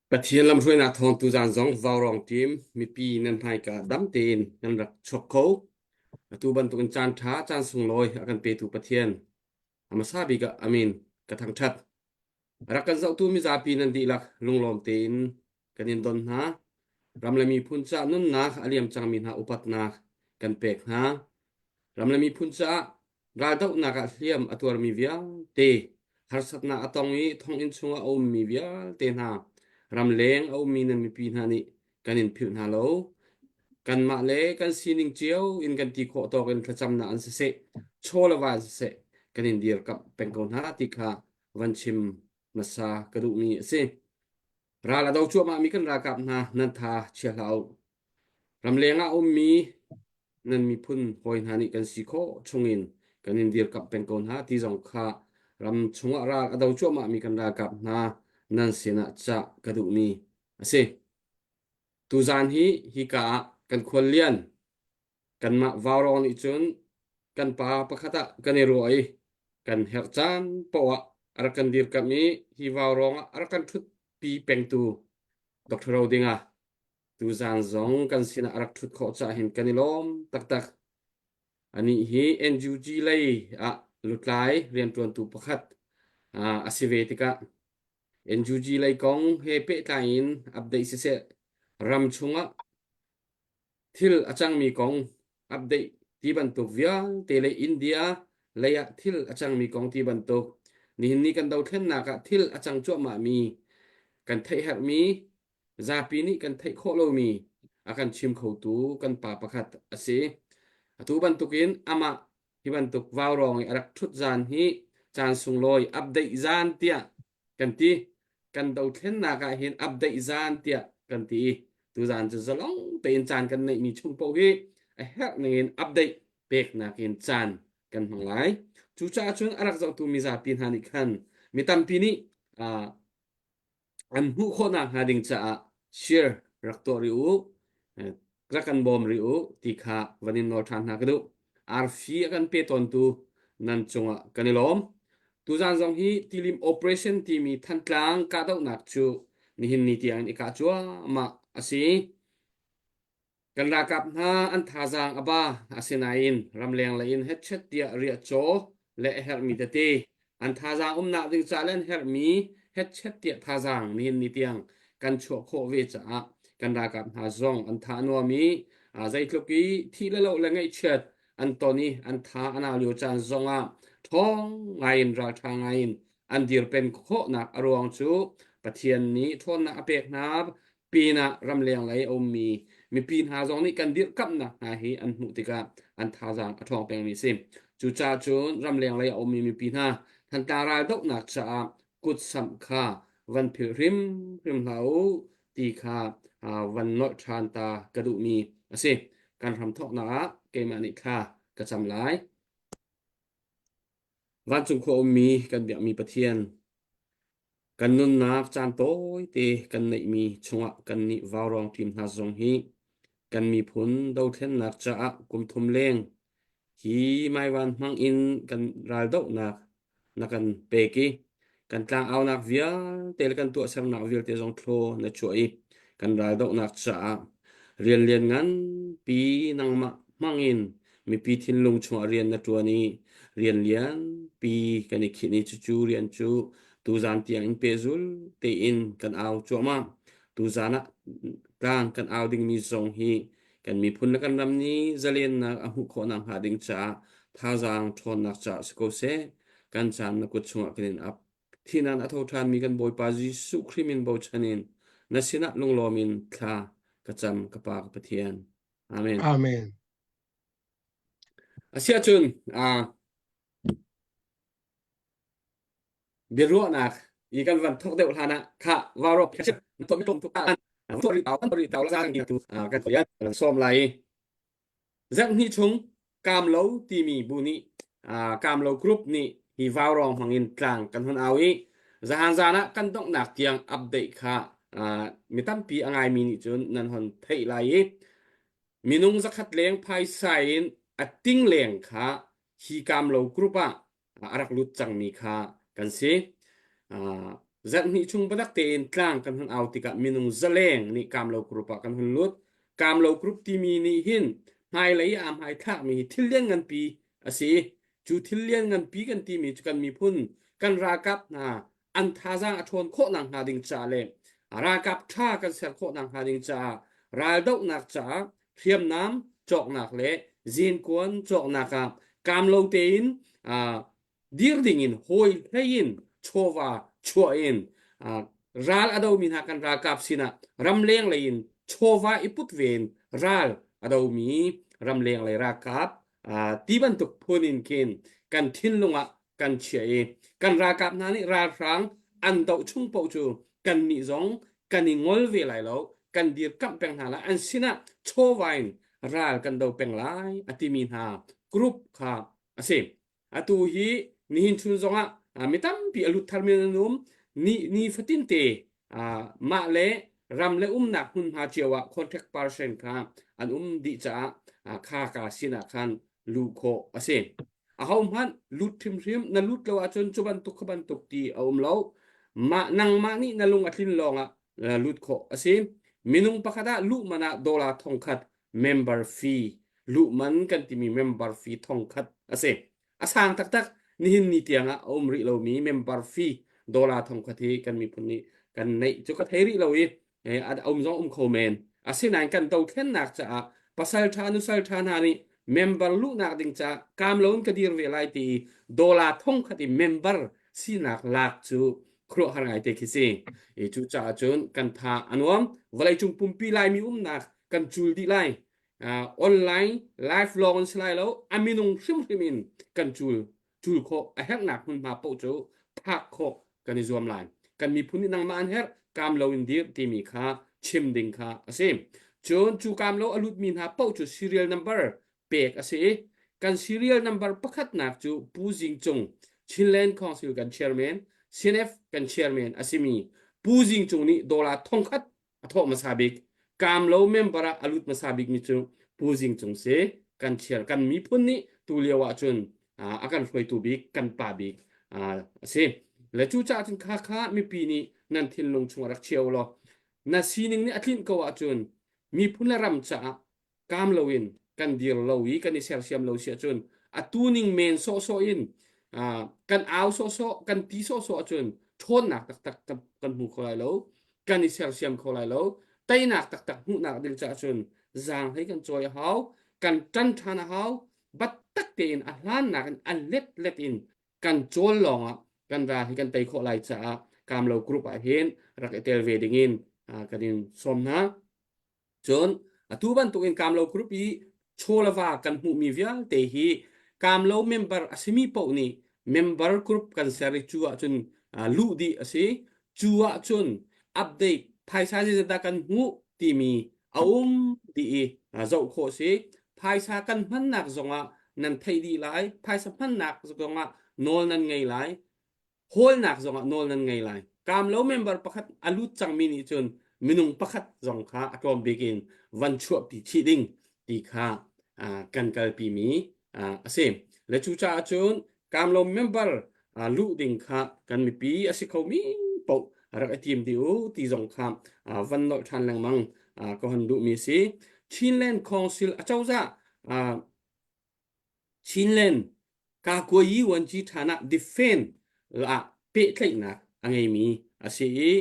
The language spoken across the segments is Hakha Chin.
Pathian lamhruainak thawng tuzaan zong vaurawng team mipi nan hmaika dam tein nan rak chuak kho. Atu bantukin caan ṭha, caan sunglawi a kan petu Pathian a hmasa bik ah amin ka thangṭhat. A rak kan zohtu mizapi nan dihlak lunglawm tein kan in don hna. Ram le miphun caah nunnak a liam cangmi hna upatnak kan pek hna. Ram le miphun caah Raldohnak ah hliam a tuarmi vialte, harsatnak a tong i thonginn chungah a ummi vialte hna, ramleng a ummi nan mipi hna nih kan in philh hna lo. Kanmah le kan sining cio in kan ti khawh tawk in thlacamnak an siseh, chaw le va in siseh, kan in dirkamh peng ko hna ti kha van chim hmasa ka duhmi a si. Ral a do cuahmahmi kan ralkap hna nan tha chia hlah u. Ramleng ah a ummi nan miphun hawi hna nih kan si khawh chungin kan in dirkamh peng ko hna ti zong kha ram chungah ral a do cuahmahmi kan ralkap hna nan sinah cah ka duhmi a si. Tuzaan hi hika ah kan khuallian kanmah Vaurawng nih cun kan pa pakhat ah kan i ruah i kan herh caan paoh ah a rak kan dirkamh i hi Vaurawng ah a rak kan ṭhutpi pengtu Dr. Rodinga Tuzaan zong kan sinah a rak ṭhut khawh caah hin kan i lawm taktak. Anih hi NUG lei ah lutlai rianṭuantu pakhat a si ve tikah NUG lei kong he pehtlai in update siseh, ram chungah thil a cangmi kong update ti bantuk vialte le India lei ah thil a cangmi kong ti bantuk nihin ni kan dothlennak ah thil a cang cuahmahmi kan theih herhmi Zapi nih kan theih khawh lomi a kan chim khotu kan pa pakhat a si. Atu bantukin amah hi bantuk vaurawng i a rak ṭhut zan hi caan sunglawi update zan tiah kan ti. Kan dothlennak ah hin update zan tiah kan ti i tuzan cu zalong tein caan kan neihmi chung paoh hi a herh ningin update peknak in caan kan hmang lai. Cucaah cun a rak zohtu mizapi hna nih khan mi tampi nih uh, an hmuh khawh nakhnga ding caah share rak tuah rih u, rak kan bawm rih u ti kha van in nawl ṭhan hna ka duh. Arfi a kan pe tawntu nan cungah kan i lawm. Tuzaan zong hi tilim operation timi Thantlang kahdohnak cu nihin ni tiang in i kah cuahmah a si. Kan ralkap hna an thazaang a ba, asinain ramleng lei in hetchet tiah riahcaw le a herhmi tete an thazaang umnak ding ca le an herhmi hetchet tiah thazaang nihin ni tiang kan chuah khawh ve caah kan ralkap hna zong an tha a nuam i zeitluk i thih le loh le ngaihchiat an ton i an tha a nau lio caan zongah ṭhawng ngaiin ralṭha ngaiin an dirpen khawhnak a ruang cu Pathian nih ṭhawnnak a pek hna pinah ramleng lei a ummi mipi hna zong nih kan dirhkamhnak hna hi an hmuh tikah an thazaang a ṭhawng pengmi a si. Cucaah cun ramleng lei a ummi mipi hna Thantlang raldohnak caah kutsamh kha van philh hrimhrim hlah u ti kha van nolh ṭhan ta ka duhmi a si. Kan hramthawknak ah keimah nih thla ka cam lai. Vancung khua ummi kan biakmi Pathian, Kan nunnak caan tawite kan neihmi chungah kannih vaurawng ṭim hna zong hi kan miphun dothlennak caah kum thum leng hi maivan hmang in kan raldohnak na kan pek i kan tlangaunak vialte le kan tuahsernak vialte zong thlaw na chuah i kan raldohnak caah rian lian nganpi nangmah hmang in mipi thinlung chungah rian na ṭuan i rian lianpi kan i khinh i cucu rian cu tuzan tiang in pehzul tein kan au cuahmah. Tuzan ah tlang kan au dingmi zong hi kan miphun le kan ram nih zalennak a hmuh khawh nakhnga ding caah thazaang ṭhawnnak caah si ko seh. Kan caan na kut chungah kan in ap. Thihnak a tho ṭhanmi kan Bawipa Jesuh Khrih min bochan in na sinah lunglawm in thla ka cam ka Pa ka Pathian. Amen. Amen. Asiahcun uh, biaruahnak i kan van thok deuh hlan ah kha varok kan sawm lai i zarhhnih chung kamlo timi bu nih kamlo group nih hi vaurawng hmangin tlang kan hun au i zahan zan ah kan donghnak tiang update kha mi tampi a ngaimi nih cun nan hon theih lai i minung zakhat leng phaisa in a ting leng kha hi kamlo group ah a rak lut cangmi kha kan si. Zarhhnih chung biatak tein tlang kan hun au tikah minung zaleng nih Kamlo Group ah kan hun lut. Kamlo Group timi nih hin hmailei aa hmaithlakmi hi thil liannganpi a si. Cu thil liannganpi kan timi cu kan miphun, kan ralkap hna an thazaang a ṭhawn khawh nakhnga ding caah le ralkap ṭha kan ser khawh nakhnga ding caah raldohnak caah hriamnam cawknak le zenkuan cawknak ah kamlo tein dir dingin hawi hlei in chawva chuah in ral a domi hna kan ralkap sinah ramleng lei in chawva i put ve in ral a domi ramleng lei ralkap ti bantuk phun in khin kan thinlung ah kan chiah i kan ralkap hna nih ralhrang an doh chung paoh cu kannih zong kan i ngol ve lai lo kan dirkamh peng hna lai an sinah chawva in ral kan do peng lai a timi hna group kha a si. Atu hi nihin chun zongah mi tampi a lut tharmi an um. Ni ni fatin te mah le ram le umnak hmunhma cio ah contact person kha an um dih caah kha ka sinah khan luh khawh a si. Ahohmanh lut hrimhrim na lut lo ahcun cu bantuk kha bantuk ti a um lo. Mah nangmah nih na lung a tlin lawngah lut khawh a si. Minung pakhat ah luh man ah dollar 1000 member fee luh man kan timi member fee 1000 a si. A sang taktak nihin ni tiang ah a um rih lomi member fee dollar 1000 hi kan miphun nih kan neih cu ka thei rih lo i a um zong um kho men. Asinain kan dothlennak caah pasal ṭha nusal ṭha hna nih member luhnak ding caah kaam loin ka dir ve lai ti i dollar 1000 i member sinak lak cu khuaruahhar ngaite khi si. I cucaah cun kan tha a nuam. Vawleicung pumpi Laimi umnak kan cul dih lai. Uh, online live lawng in si lai lo, a minung hrimhrim in kan cul cul khawh a herhnak hmunhma paoh cu phak khawh kan i zuam lai. Kan miphun nih nangmah an herh, kaam lo in dir timi kha chim ding kha a si. Cun cu kaam lo a lutmi hna paoh cu serial number pek a si i kan serial number pakhatnak cu Pu Zing Cung Chinland Council kan chairman CNF kan chairman a simi Pu Zing Cung nih dollar 1000 a thawh hmasa bik kaam lo member ah a lut hmasa bik mi cu Pu Zing Cung si kan chair kan miphun nih tu lio ah cun a kan hruaitu bik kan pa bik a si le cu caah cun kha kha mipi nih nan thinlung chung rak chia law na sining nih a tlinh ko ahcun miphun le ram caah kaam loin kan dir lo i kan i sersiam lo si ahcun atu ning men sawhsawh in kan au sawhsawh kan ti sawhsawh ahcun ṭhawnnak taktak kan hmu kho lai lo kan i sersiam kho lai lo teinak taktak hmuhnak ding caah cun zaang hlei kan cawi a hau kan ṭan ṭhan a hau battak tein a hlannak in a let let in kan cawl lawngah kan ral hi kan tei khawh lai caah kamlo group ah hin rak i tel ve dingin kan in sawm hna. Cun atu bantukin Kamlo Group i chaw le va kan hmuhmi vialte hi Kamlo member a simi paoh nih member group kan ser i cu ahcun luh dih a si. Cu ahcun update phaisa zeizat kan hmuh timi a um dih i zoh khawh a si. Phaisa kan hmannak zongah nan theih dih lai. Phaisa hmannak zongah nawl nan ngei lai. Hawlnak zongah nawl nan ngei lai. Kamlo member pakhat a lut cangmi nih cun minung pakhat zong kha a tlawm bik in van chuahpi chih ding ti kha kan kalpimi a si. Le cucaah cun Kamlo member luh ding kha kan mipi a si khomi paoh rak i tim dih u ti zong kha van nolh ṭhan lengmang ka hon duhmi a si. Chinland Council acozah Chinland Kakuayi Vuanci ṭhan ah defend ah pehtlaihnak a ngeimi a si i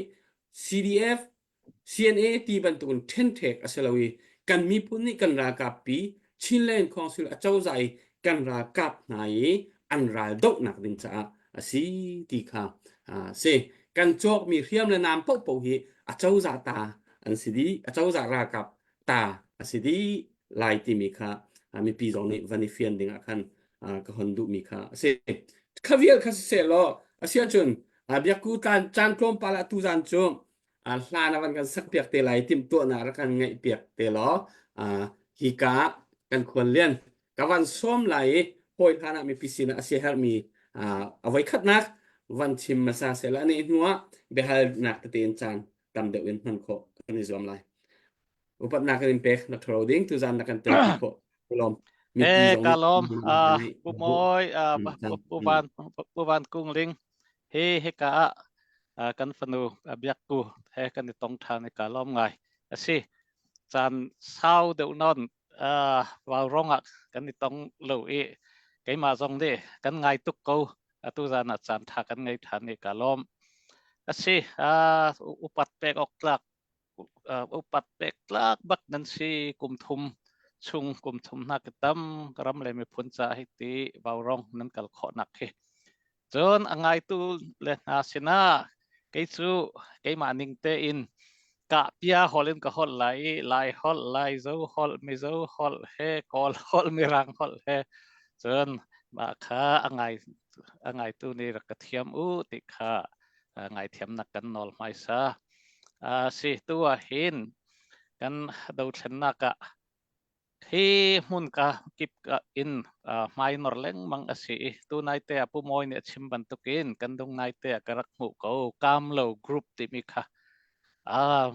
CDF, CNA ti bantukin ṭhenṭhek a si lo i kan miphun nih kan ralkap pi Chinland Council acozah i kan ralkap hna i an ral dohnak ding caah a si ti kha a si. Kan cawkmi hriam le nam paohpaoh hi acozah ta an si dih. Acozah ralkap ta a si dih lai timi kha mipi zong nih van i fian ding ah khan ka hon duhmi kha a si. Kha vial kha siseh law a si ahcun biakku caan tlawmpal ah tuzan cu hlan a van kan sak piak te lai timhtuahnak rak kan ngaih piak te law hika kan khuan lian ka van sawm lai i hawi hlan ah mipi sinah a siaherhmi a voikhatnak van chim hmasa sehla nih hnuah biahalnak tete in caan tam deuh in hman khawh kan i zuam lai. Upatnak in pek na thoro ding tuzan na kan tel khawh. Lom. Mipi zong ka lom pu moi pu van pu van kung ling he heka ah. Kan fanu Biakku he kan i tong ṭhan i ka lawm ngai. A si. Caan sau deuh nawn vaurawng ah kan i tong lo i keimah zong nih kan ngai tuk ko. Atu zan ah caan ṭha kan ngei ṭhan i ka lawm. A si. Upat pek awk tlak upat pek tlak bak nan si kum thum chung kum thum hna ka tam ram le miphun ca hi ti vaurawng nan kal khawh nak hi. Cun a ngaitu le hna sinah kei cu keimah ning tein kahpia holh in ka holh lai i Lai holh, Laizo holh, Mizo holh he Kawl holh, Mirang holh he cun mah kha a ngai a ngaitu nih rak ka thiam u ti kha ngaithiamnak kan nawl hmaisa. Si tu ah hin kan dothlennak ah Hi hmunka kip in hmainor lengmang a si i tunai te ah Pu Mawi nih a chim bantukin kan dung nai te ah ka rak hmuh ko. Kamlo Group timi kha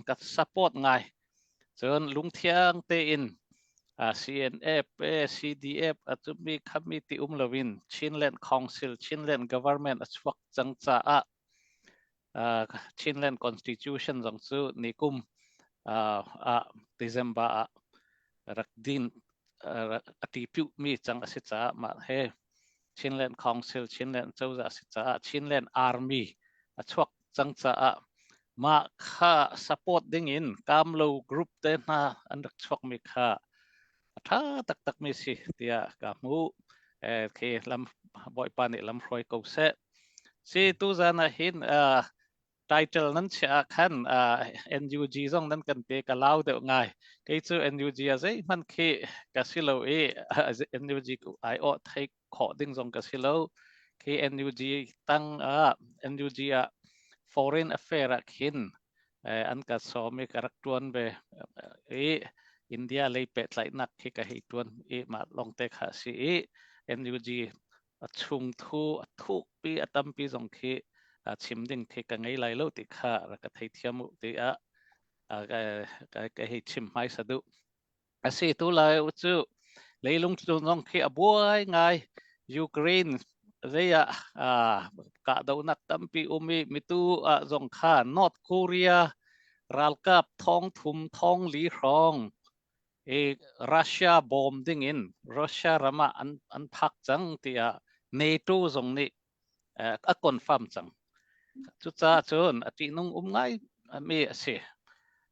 ka support ngai. Cun lungthiang tein CNF, CDF a cumi khami ti um loin Chinland Council, Chinland Government a chuak cang caah Chinland Constitution zong cu nikum ah December ah rak din a tipiuhmi cang a si caah mah he Chinland Council, Chinland cozah a si caah Chinland Army a chuak cang caah mah kha support ding in Kamlo group te hna an rak chuakmi kha a ṭha taktakmi si tiah ka hmuh. Khi lam Bawipa nih lam hruai ko seh. Si tuzan ah hin title nan chiah ah khan NUG zong nan kan pe ka lau deuh ngai. Kei cu NUG a zeihmanh khi ka si lo i NUG ai awh thei khawh ding zong ka si lo. Khi NUG tang ah NUG ah foreign affair ah khin an ka sawm i ka rak ṭuan ve i India lei pehtlaihnak khi ka hei ṭuan i mah lawngte kha a si i NUG a chungthu a thukpi a tampi zong khi chim ding khi ka ngei lai lo ti kha rak ka theithiam u tiah ka hei chim hmaisa duh. A si tu lai cu leilung zong khi a buai ngai. Ukraine zei ah kahdohnak tampi um i mitu ah zong kha North Korea ralkap thong thum thong li hrawng i Russia bawm ding in Russia ram ah an phak cang tiah NATO zong nih a confirm cang. Cucaah cun a ṭihnung um ngai mi a si.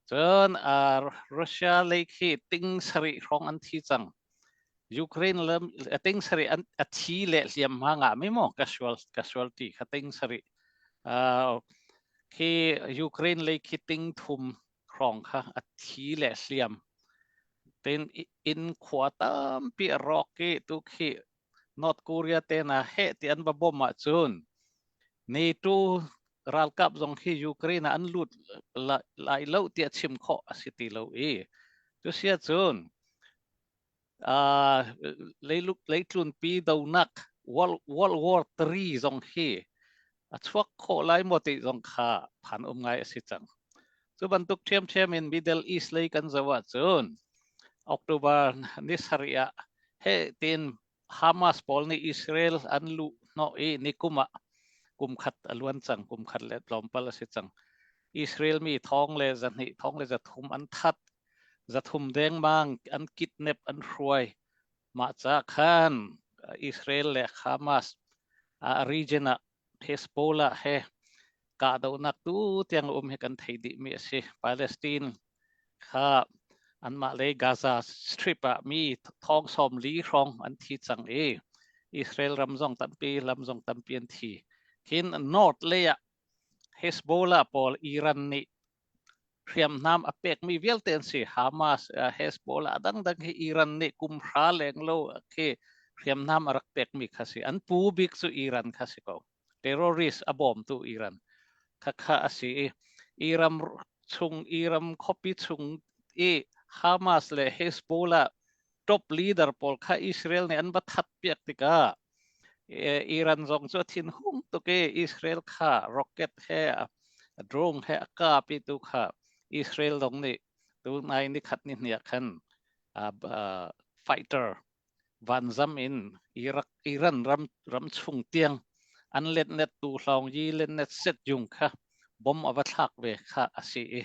Cun Russia lei khi ting sarih hrawng an thi cang. Ukraine lam ting sarih an a thi le hliamhma ngah mi maw casualty kha ting sarih. Khi Ukraine lei khi ting thum hrawng kha a thi le hliam. Tin inn khua tampi a rawk i tu khi North Korea te hna heh ti an va bawmh ahcun NATO ralkap zong hi Ukraine ah an lut lai lo tiah chim khawh a si ti lo i cusia cun leitlunpi donak World, World War III zong hi a chuak khawh lai maw ti zong kha phan um ngai a si cang. Cu bantuk ṭhiamṭhiam in Middle East lei kan zoh ahcun October ni sarih ah he tiin Hamas pawl nih Israel an luh hnawh i nikum ah kum khat a luan cang, kum khat le tlawmpal a si cang. Israel mi thong le zahnih, thong le zathum an that, zathum dengmang an kidnap an hruai. Mah ca khan Israel le Hamas a region ah Hezbollah he kahdohnak tu tiang um hi kan thei dihmi a si. Palestine kha anmah lei Gaza Strip ah mi thong sawm li hrawng an thi cang i Israel ram zong tampi lam zong tampi an thi. Khin North lei ah Hezbollah pawl Iran nih hriamnam a pekmi vialte an si. Hamas, Hezbollah dangdang hi Iran nih kum hra leng lo khi hriamnam a rak pekmi kha si. An pu bik cu Iran kha si ko. Terrorist a bawmtu Iran kha kha a si i Iran chung Iran khuapi chung i Hamas le Hezbollah top leader pawl kha Israel nih an va that piak tikah Iran zong cu a thinhung tuk i Israel kha rocket he drone he a kap i tu kha Israel zong nih tu nai ni khat ni hniah khan fighter vanzam in Iraq Iran ram ram chung tiang an letnet tu hlawng yi letnet set yung kha. bom a va thlak ve kha a si i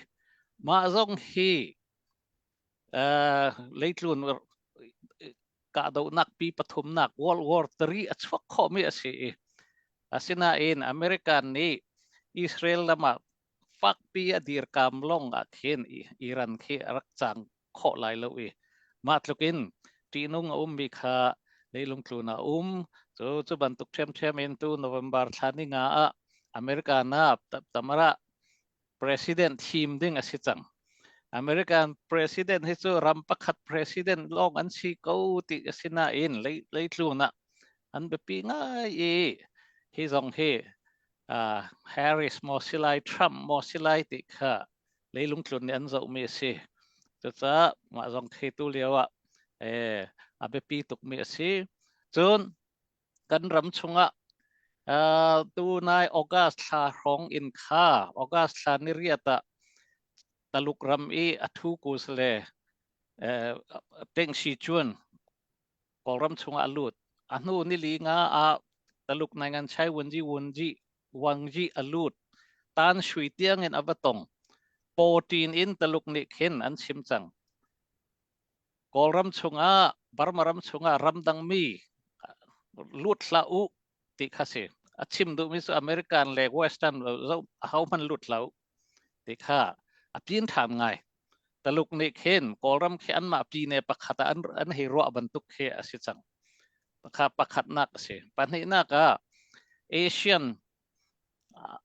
mah zong hi leitlun kahdohnak pi pathumnak World War III a chuak khawhmi a si i asinain American nih Israel lam ah fakpi a dirkam lawng ah khin Iran khi a rak cang khawh lai lo i mah tluk in ṭihnung a ummi kha leilung tlun a um. Cu cu bantuk ṭhiamṭhiam in tu November thla ni nga ah America na tamara president thim ding a si cang. American president hi cu ram pakhat president lawng an si ko ti a si nain leitlun ah an biapi ngai i hi zong hi Harris maw si lai Trump maw si lai ti kha leilung tlun nih an zohmi a si. Cucaah mah zong khi tu lio ah a biapi tukmi a si. Cun kan ram chungah tu nai August thla hrawng in kha August thla ni riat ah Taluk ram i a thu kus le Peng Si Chun Kawlram chungah a lut. A hnu nili nga ah Taluk Naingan Chai Wunji Wunji Wangji a lut. Tan Shui tiang in a va tong. Pawṭin in Taluk nih khin an chim cang. Kawlram chungah Burma ram chungah ramdangmi lut hlah u ti kha si. A chim duhmi cu American le Western zo ahohmanh lut hlah u ti kha a pin ṭhan ngai. Taluk nih khin Kawlram khi anmah pine pakhat ah an hei ruah bantuk khi a si cang. Kha pakhatnak a si. Pahnihnak ah Asian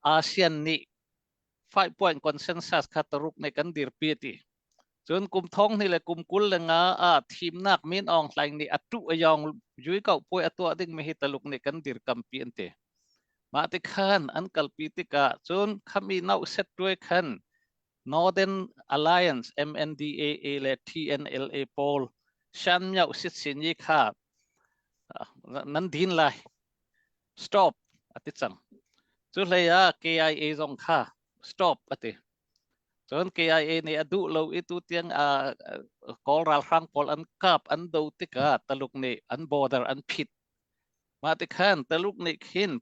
ASEAN nih 5 point consensus kha Taruk nih kan dirpi ti. Cun kum thong hnih le kum 25 ah thimnak Min Aung Hlaing nih a tuh a yong yui kau puai a tuah ding mi hi Taluk nih kan dirkampi an ti. Mah ti khan an kalpi tikah cun khami nau set tuai khan Northern Alliance MNDAA le TNLA pawl Shan Myo Sit Sin Yi kha nan din lai stop a ti cang. Cu hlei ah KIA zong kha stop a ti. Cun KIA nih a duh lo i tu tiang Kawl ralhrang pawl an kap an do tikah Taluk nih an border an phit. Mah ti khan Taluk nih khin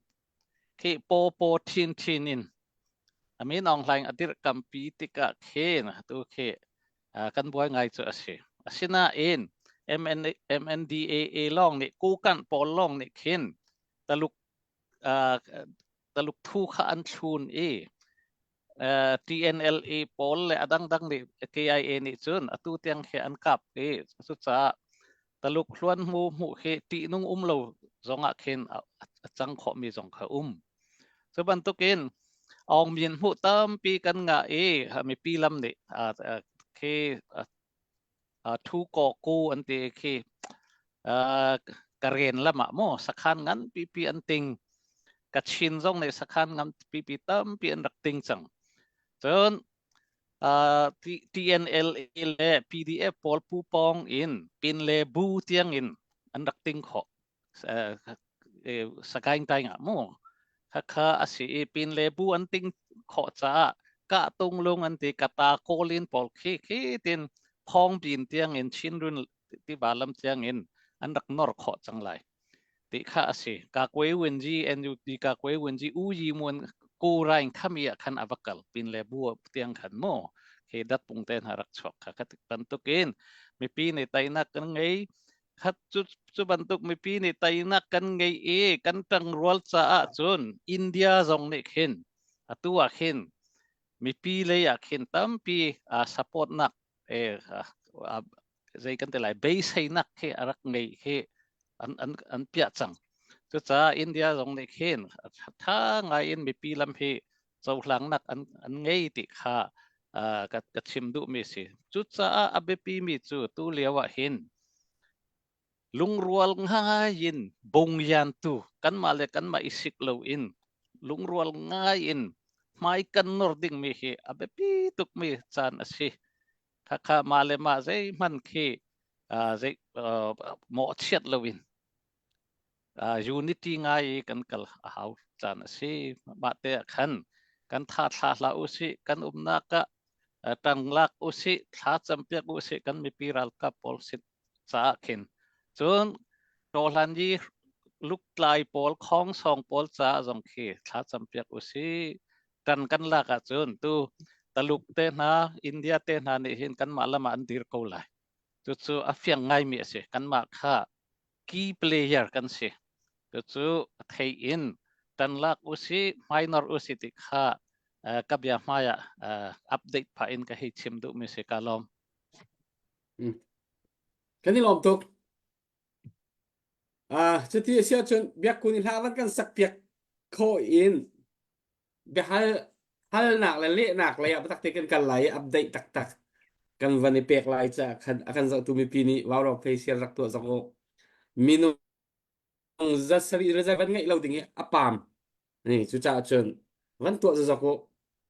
khi paw paw thin thin in a Min Aung Hlaing a dirhkampi tikah khin tu khi kan buai ngai cu a si. Asinain MN, MNDAA lawng nih Kokanh pawl lawng nih khin Taluk Taluk thu kha an thlun i TNLA pawl le a dangdang nih KIA nih cun atu tiang khi an kap i cucaah Taluk hluan hmu hmuh khi ṭihnung um lo zongah khin a cang khawhmi zong kha um. Cu bantukin Aung Min hmuh tampi kan ngah i mipi lam nih khi thu kaw ku an ti khi Karen lam ah maw sakhan ngan pipi an ting Kachin zong nih sakhan ngan pipi tampi an rak ting cang. Cun TNLA le PDF pawl pupawng in pin le bu tiang in an rak ting khawh. Sagaing taing ah mu khakha a si i pin le bu an ting khawh caah kah tung lung an ti kata kawlin pawl khi khi tin phong bin tiang in Chinrun tiva lam tiang in an rak nor khawh cang lai ti kha a si ka kwe wen ji NUP ka kwe wen ji u yi mun ku rain khami ah khan ava kal pin le bu tiang khan mo khi dat pung ten ha rak chuak kha kha bantukin mipi nih tainak kan ngei khat cu cu bantuk mipi nih teinak kan ngei i kan ṭangrual caah cun India zong nih khin atu ah khin mipi lei ah khin tampi support nak zei kan ti lai beiseinak khi a rak ngei khi an an an piah cang. Cucaah India zong nih khin ṭha ngai in mipi lam hi cohlangnak an an ngei ti kha ka ka chim duhmi si. Cucaah a biapimi cu tu lio ah hin lungrual ngai in bungyantu kanmah le kanmah i sik loin lungrual ngai in hmai kan nor dingmi hi a biapi tukmi caan a si. Khakha mah le mah zeihmanh khi zei mawhchiat loin unity ngai i kan kal a hau caan a si. Mah te ah khan kan tha thla hlah usih, kan umnak ah ṭang lak usih, thla campiak usih kan mipi ralkap pawl sin caah khin. Cun tawhlan i luktlai pawl, khongsawng pawl caah zong khi thla campiak usih. Ṭan kan lak ahcun tu Taluk te hna, India te hna nih hin kanmah lam ah an dir ko lai. Cucu a fiang ngaimi a si. Kanmah kha key player kan si. Cucu a thei in ṭan lak usih, hmainor usih ti kha ka bia hmai ah update phah in ka hei chim duhmi si. Ka lawm. Kan i lawm tuk. Cuti a si ahcun biakku nih hla van kan sak piak khawh in biahal halnak le lehnak lei ah biatak te kan kal lai i update taktak kan van i pek lai caah khan a kan zohtu mipi nih vaurawng facial rak tuah zok u. Minung za sarih le van ngeih lo ding hi a pam. Ni cucaah cun van tuah zok u.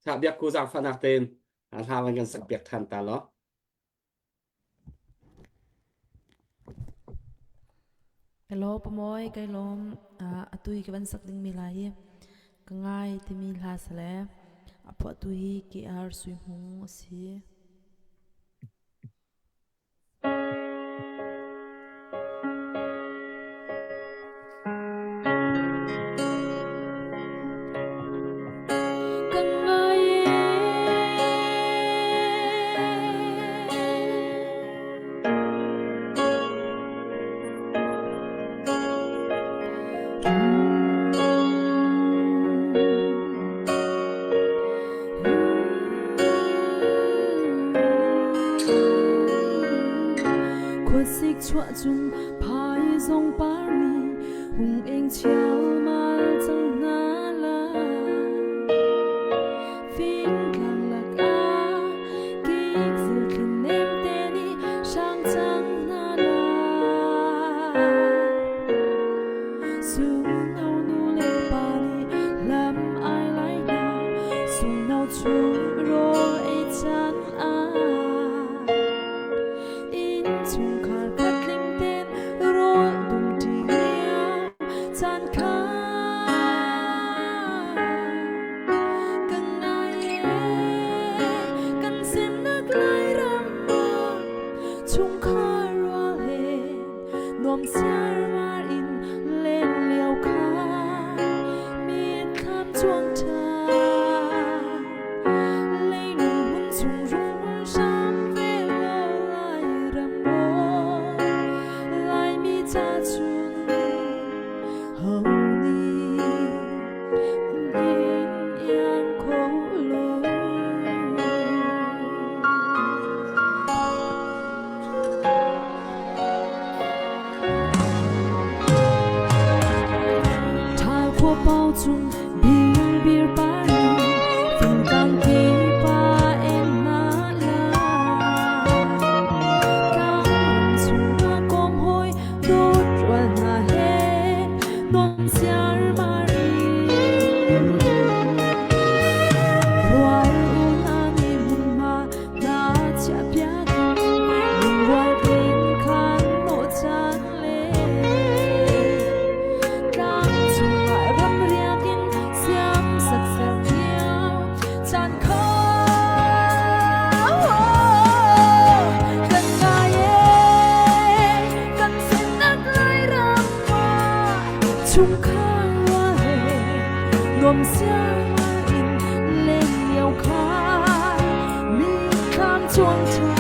Thah biakku zaangfahnak tein hla van kan sak piak than ta law. Hello Pamoy, kai lawm. Atu hi ka van sak dingmi hla hi ka ngai timi hla si le a phuahtu hi KR Sui Hmung a si. Ka ngai Khuasik chuah cung phaizawng par nih hung eng chialmal cang hna lai. Fingtlang lakah kik zilthli nemte nih hrang cang hna lai. Sungno nu le pa nih lam ai lai hna, sungno chung rawl ei caan ah. Innchungkhar khatling tein rawl dumṭi lio caan kha ka ngai ee. Kan semnak Lairam ah chungkhar rual he nuam siarmar in len lio kha mitthlam cuang ṭhan. Leilung hmun chung rung hram ve law Lairam maw Laimi ca cun ho nih an in iang kho lo. Ṭhal khua pau cung bingbir par ni fingtlang kipa eng hna la. Tlang chungah kawm hawi dawt rual hna he nuam siarmar in. Rual u hna nih hmunhma na chiahpiak lungrual tein khan nawh cang le tlang chungah ramriak in siam sakser lio caan kho kan ngai e kan sinnak Lairam chungkhar rual he nuam siarmar in len lio kha mitthlam cuang ṭhan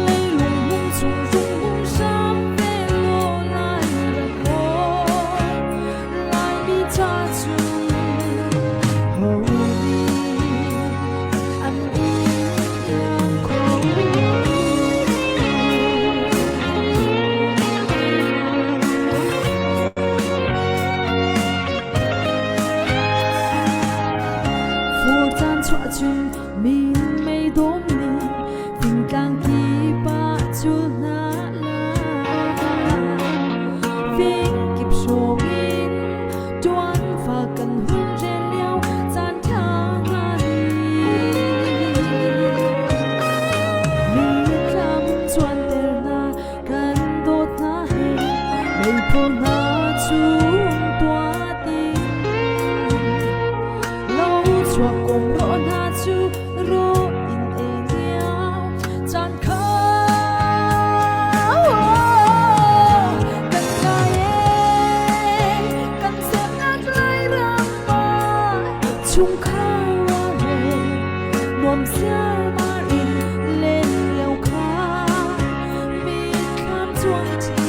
leilung hung chung rung hung hram ve law lai ram maw Laimi ca cu ho nih an iang kho. Fur caan chuah cun min mei dawm ning fingtlang kip ah cul hna lai. Fingkip hrawng in tuanfa kan hun rel lio caan ṭha hna hi. Mithlam cuanter hna kan dawt hna he meiphu hna chung tuah ding. Lo chuak kum ro hna cu ro in ei lio caan kha kan ngai e kan semnak Lairam ah. cuang ṭha.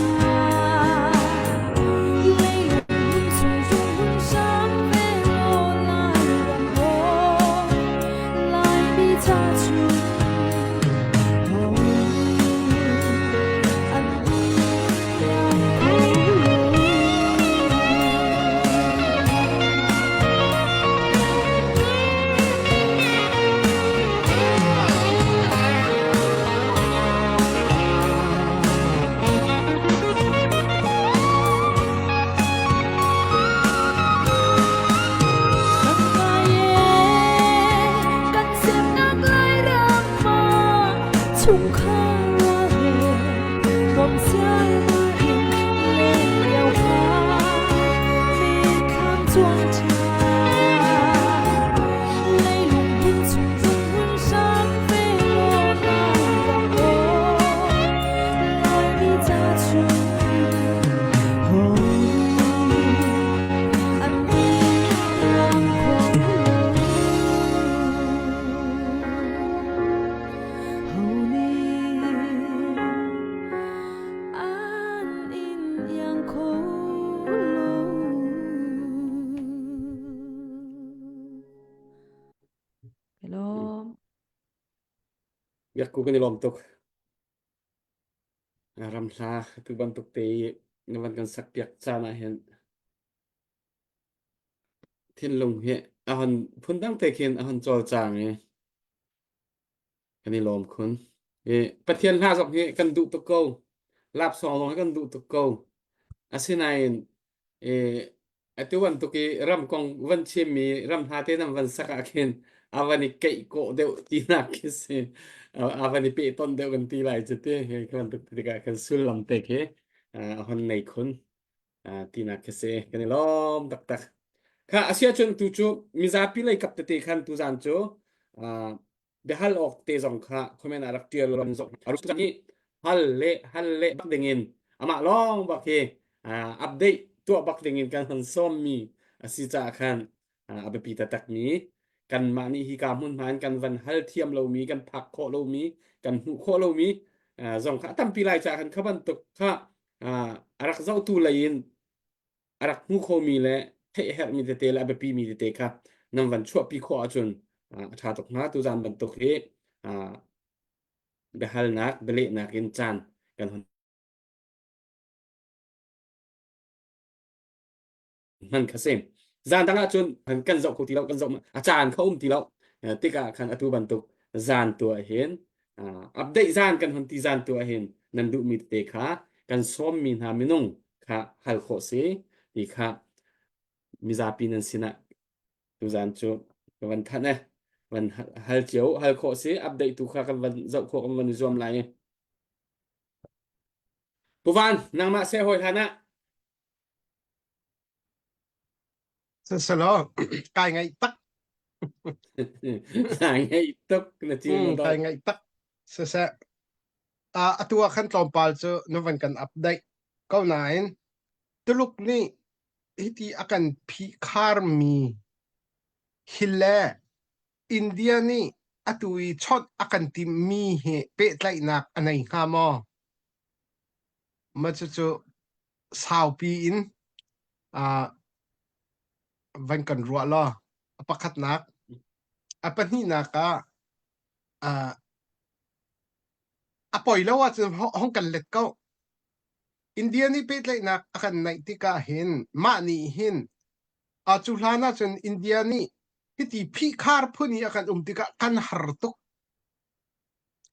Leilung hmun chung rung hun hram ve law Lairam aw, Laimi ca cun ho an iang kho lo. Kan semnak Lairam ah chungkhar he nuamsial in len lio kha mitthlam cuang ṭha. Leilung hmun chung rung hun hram ve law Lairam aw, Laimi ca chung ho an iang kho lo. Ho nih an in iang kho lo. Hello. Biakku kan i lawm tuk. Ram hla tu bantuk te i na van kan sak piak caan ah hin thinlung hi a hon phundang te khin a hon cawlcang i kan i lawm khun. I Pathian hla zong hi kan duh tuk ko. Lapsawng zong hi kan duh tuk ko. Asinain i atu bantuk i ram kong van chimmi ram hla te nan van sak ah khin a van i keih kawh deuh tinak khi si. A van i pehtonh deuh kan ti lai cu ti. Hi bantuk tikah khan sullam te khi a hon nei khun. Tinak khi si. Kan i lawm taktak. Kha asiahcun tu cu mizapi lei kap tete khan tuzan cu biahal awk te zong kha comment ah rak tial ram zong hi hal le hal le bak dingin amah lawng bak hi update tuah bak dingin kan han sawm mi a si caah khan a biapi taktak mi kanmah nih hi ka hmun hma in kan van hal thiam lomi kan phak khawh lomi kan hmuh khawh lomi zong kha a tampi lai caah khan kha bantuk kha a rak zohtu lei in a rak hmu khomi le theih herhmi tete le a biapimi tete kha nan van chuahpi khawh ahcun a ṭha tuk hnga. Tuzaan bantuk hi biahalnak, bialehnak in caan kan hun hman kha si. Zaan dang ahcun kan zoh kho ti lo, kan zoh a caan kha um ti lo. Tikah khan atu bantuk zaan tu ah hin update zaan kan hun ti zaan tu ah hin nan duhmi tete kha kan sawmmi hna minung kha hal khawh si ti kha mizapi nan sinah tuzaan cu ka van thanh e van hal cio hal khawh si update tu kha kan van zoh khawh kan van i zuam lai Pu Van nangmah seh hawi hlan ah Sasalo kai ngaih tak kai ngaih tuk na ti kai ngaih tak saseh atu ah khan tlawmpal cu na van kan update ko nain Tuluk nih hiti a kan phihkharmi hi le India nih atu i chawnh a kan timhmi hi pehtlaihnak a nei hnga maw? Mah cucu saupi in van kan ruah law a pakhatnak a pahnihnak ah A poi lo ahcun hong kan let ko. India nih pehtlaihnak a kan naih tikah hin mah nih hin cu hlan ahcun India nih hiti phihkhar phun i a kan um tikah kan har tuk.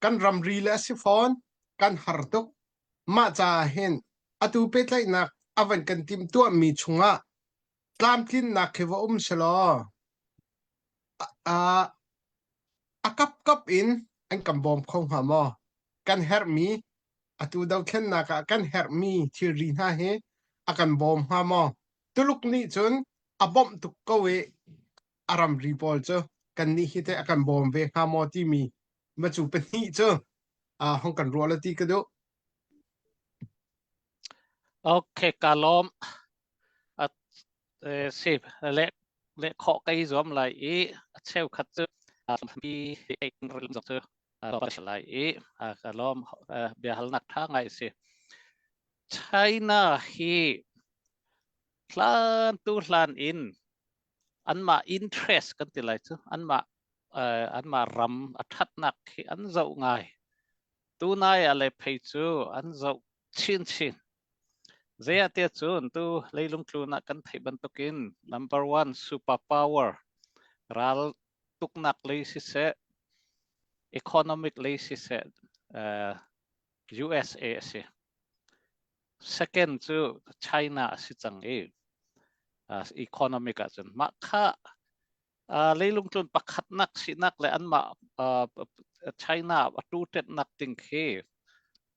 Kan ramri le a si fawn, kan har tuk. Mah caah hin atu pehtlaihnak a van kan timhtuahmi chungah tlamtlinnak khi va um selaw a kapkap in an kan bawm kho hnga maw? Kan herhmi atu dothlennak ah kan herhmi thilri hna hi a kan bawm hnga maw? Tuluk nih cun a bawmh tuk ko i a ramri pawl cu kannih hi teh a kan bawm ve hnga maw timi macu pahnih cu hong kan ruah la ti ka duh. Okay, ka lawm. Si le le khawh kai zuam lai i a cheukhat cu mi zong cu lai i ka lawm biahalnak ṭha ngai si. China hi hlan tu hlan in anmah interest kan ti lai cu anmah anmah ram a ṭhatnak khi an zoh ngai. Tunai ah le phei cu an zoh chinchin. Zei ah tiah cun tu leilung tlun ah kan theih bantukin number one super power ral tuknak lei siseh economic lei siseh USA a si. Second cu China a si cang i economic ahcun mah kha leilung tlun pakhatnak sinak le anmah China a tutetnak ding khi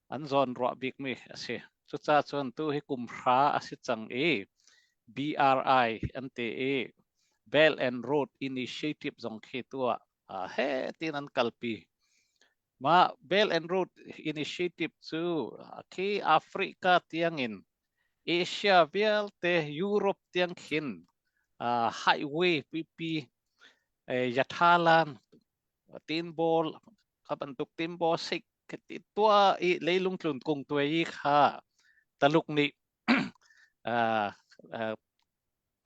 an zawn ruah bikmi a si. Cucaah cun tu hi kum hra a si cang i BRI an ti i Belt and Road Initiative zong khi tu ah he tin an kalpi. Mah Belt and Road Initiative cu khi Africa tiangin Asia vialte Europe tiang khin highway pipi yathalan tinbawl kha bantuk tinbaw sik tua i leilung tlun kung tuai i kha Taluk nih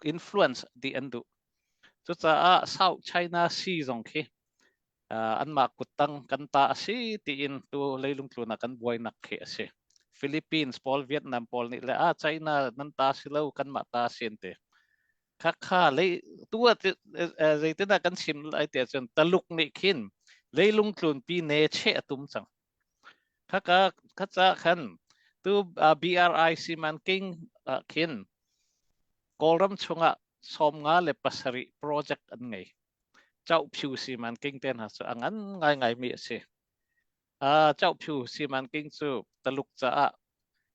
influence di an duh. Cucaah South China Sea zong khi anmah kuttang kan ta a si tiin tu leilung tlun ah kan buainak khi a si. Philippines pawl Vietnam pawl nih le ah China nan ta si lo kanmah ta si an ti. Khakha lei tu ah zeitindah kan chim lai ti ahcun Taluk nih khin leilung tlunpi ne cheh a tum cang. Khaka khaca khan tu BRI simanking ah khin Kawlram chungah 57 project an ngei. Chauhphiu simanking te hna cu a ngan ngaingaimi a si. Chauhphiu simanking cu Taluk caah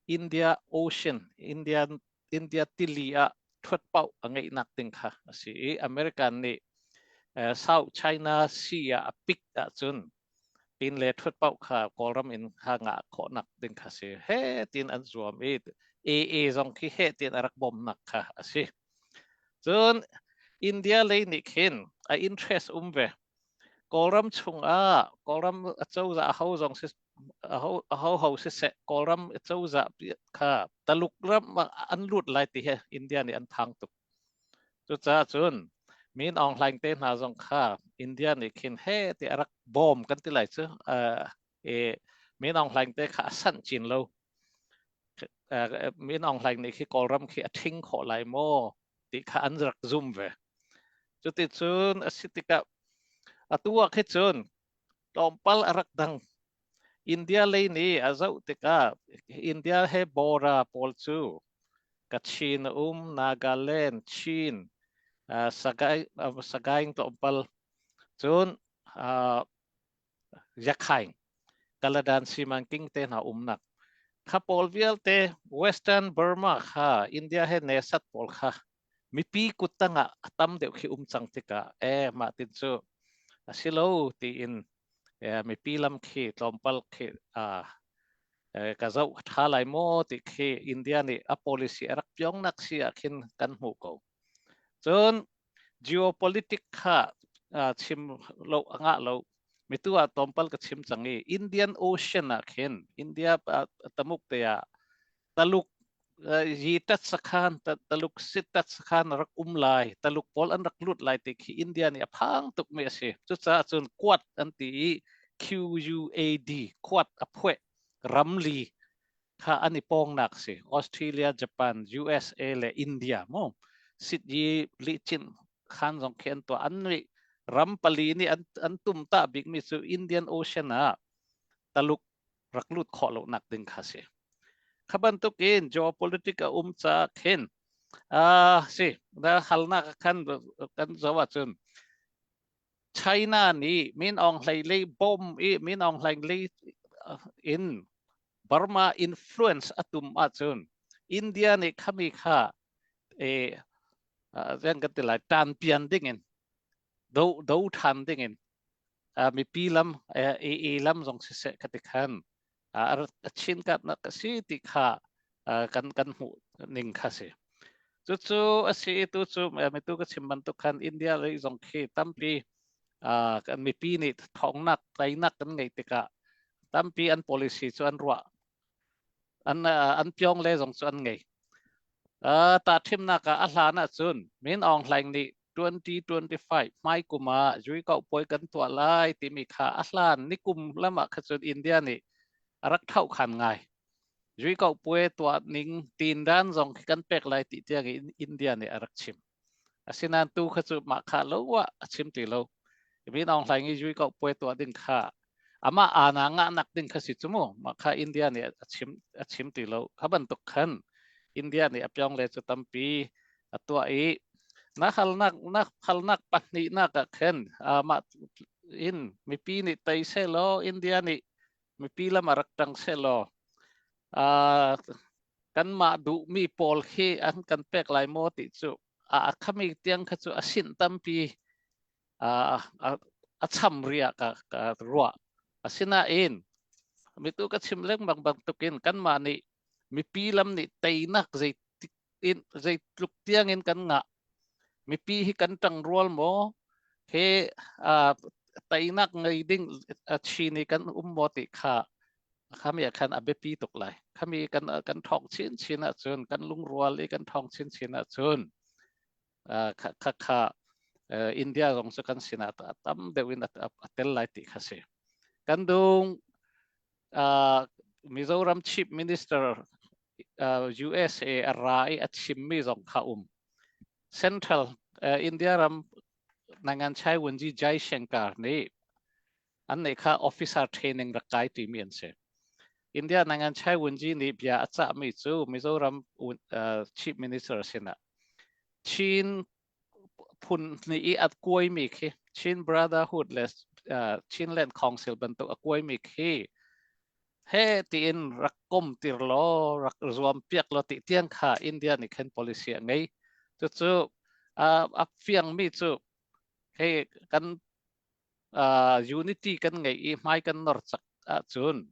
India Ocean, Indian India tili ah ṭhuat paoh a ngeihnak ding kha a si i American nih South China Sea ah a pik ahcun pin le ṭhuat paoh kha Kawlram in kha ngah khawhnak ding kha si. He tiin an zuam i AA zong khi he tiin a rak bawmnak kha a si. Cun India lei nih khin a interest um ve. Kawlram chungah Kawlram acozah aho zong si aho aho ho siseh Kawlram acozah kha Taluk ram ah an lut lai ti hi India nih an thang tuk. Cucaah cun Min Aung Hlaing te hna zong kha India nih khin he ti a rak bawm kan ti lai cu. E Min Aung Hlaing te kha a sanh chin lo. Min Aung Hlaing nih khi Kawlram khi a ṭhing khawh lai maw ti kha an rak zum ve. Cuticun a si tikah atu ah khi cun tlawmpal a rak dang. India lei nih a zoh tikah India he border pawl cu Kachin a um, Nagaland, Chin, Sagaing, Sagaing tlawmpal cun Yakhaing, Kaladan Simanking te hna umnak. Kha pawl vialte Western Burma kha India he nesat pawl kha mipi kuttang ah a tam deuh khi um cang tikah e mah tin cu a si lo tiin mipi lam khi tlawmpal khi ka zoh tha lai maw ti khi India nih a policy a rak piong nak si ah khin kan hmuh ko. Cun geopolitic kha chim lo a ngah lo mitu ah tlawmpal ka chim cang i Indian Ocean ah khin India tamuk te ah Taluk yi tat sakhan Taluk sit tat sakhan rak um lai Taluk pawl an rak lut lai ti khi India nih a phang tuk mi a si cucaah cun Quad an ti i QUAD Quad a phueh ramli kha an i pawngnak si Australia Japan USA le India mu sit yi li chin khan zong khi an tuah an nih ram pali nih an an tum ta bik mi cu Indian Ocean ah Taluk rak lut khawh lo nak ding kha si kha bantuk in geopolitic a um ca khin si na halnak khan kan zo ahcun China nih Min Aung Hlaing lei bom i Min Aung Hlaing lei in Burma influence a tum ahcun India nih khami kha e zeng kan ti lai tan pian ding in do do than ding in mipi lam i lam zong siseh ka ti khan a chin katnak a si ti kha kan kan hmuh ning kha si cucu a si tu cu mitu ka chim bantuk khan India lei zong khi tampi kan mipi nih thawngnak teinak kan ngeih tikah tampi an policy cu an ruah. An an pyong le zong cu an ngei. Uh, ta thimnak ah a hlan ahcun Min Aung Hlaing nih 2025 hmai kum ah Zui Kau Puai kan tuah lai timi kha a hlan nikum lam ah kha cun India nih a rak thauh khan ngai. Zui Kau Puai tuah ning tin dan zong khi kan pek lai ti tiang in India nih a rak chim. Asinain tu kha cu mah kha lo ah a chim ti lo. Min Aung Hlaing i Zui Kau Puai tuah ding kha amah ana ngahnak ding kha si cu mu mah kha India nih a chim a chim ti lo kha bantuk khan India nih a pyong le cu tampi a tuah i na halnak na halnak pahnihnak ah khan mah in mipi nih tei selaw India nih mipi lam a rak tang selaw kanmah duhmi pawl khi an kan pek lai maw ti cu a khami tiang kha cu a sinh tampi a cham ri ah ka, ka ruah. Asinain mitu ka chim lengmang bantukin kanmah nih mipi lam nih teinak zeitik in zeitluk tiangin kan ngah mipi hi kan ṭangrual maw he teinak ngei ding chin i kan um maw ti kha khami ah khan a biapi tuk lai khami kan kan ṭhawng chinchin ahcun kan lungrual i kan ṭhawng chinchin ahcun kha kha India zong cu kan sinah tam deuh in a tel lai ti kha si. Kan dung Mizoram Chief Minister USA a ra i a chimmi zong kha um. Central India ram Nangan Chai Wunji Jai Shankar nih an nih kha officer training rak kai timi an si. India Nangan Chai Wunji nih bia a cahmi cu Mizoram Chief Minister sinah Chin phun nih i a kuaimi khi Chin Brotherhood le Chinland Council bantuk a kuaimi khi he tiin rak kom tir law rak zuam piak law ti tiang kha India nih khan policy a ngei. Cucu a fiangmi cu hei kan unity kan ngeih i hmai kan nor cak ahcun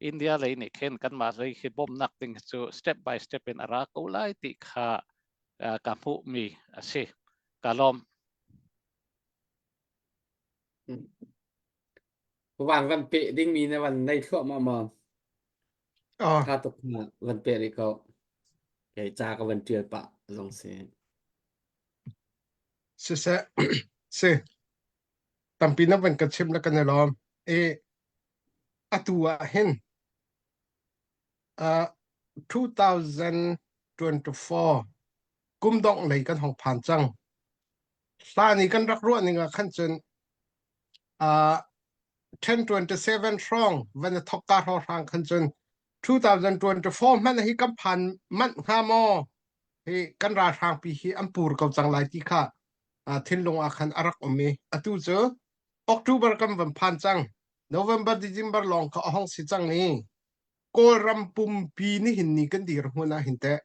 India lei nih khin kanmah lei khi bawmhnak ding cu step by step in a ra ko lai ti kha ka hmuhmi a si. Ka lawm. Wang van pe dingmi na van nei thluahmah maw? Tha tuk na van pe rih ko. Kei ca ka van ṭial pah zong si. Siseh, si tampi na van ka chimh le kan i lawm. I atu ah hin uh, 2024 kum dongh lei kan hong phan cang. Hlan i kan rak ruah ning ah khan cun uh, 1027 hrawng van i thok ka hrawng khan cun 2024 hmanh hi kan phan manh hnga maw hi kan ralhrangpi hi an pur ko cang lai ti kha thinlung ah khan a rak um i atu cu October kan van phan cang November December lawng kha a hong si cang i Kawlram pumpi nihin ni kan dirhmun ah hin teh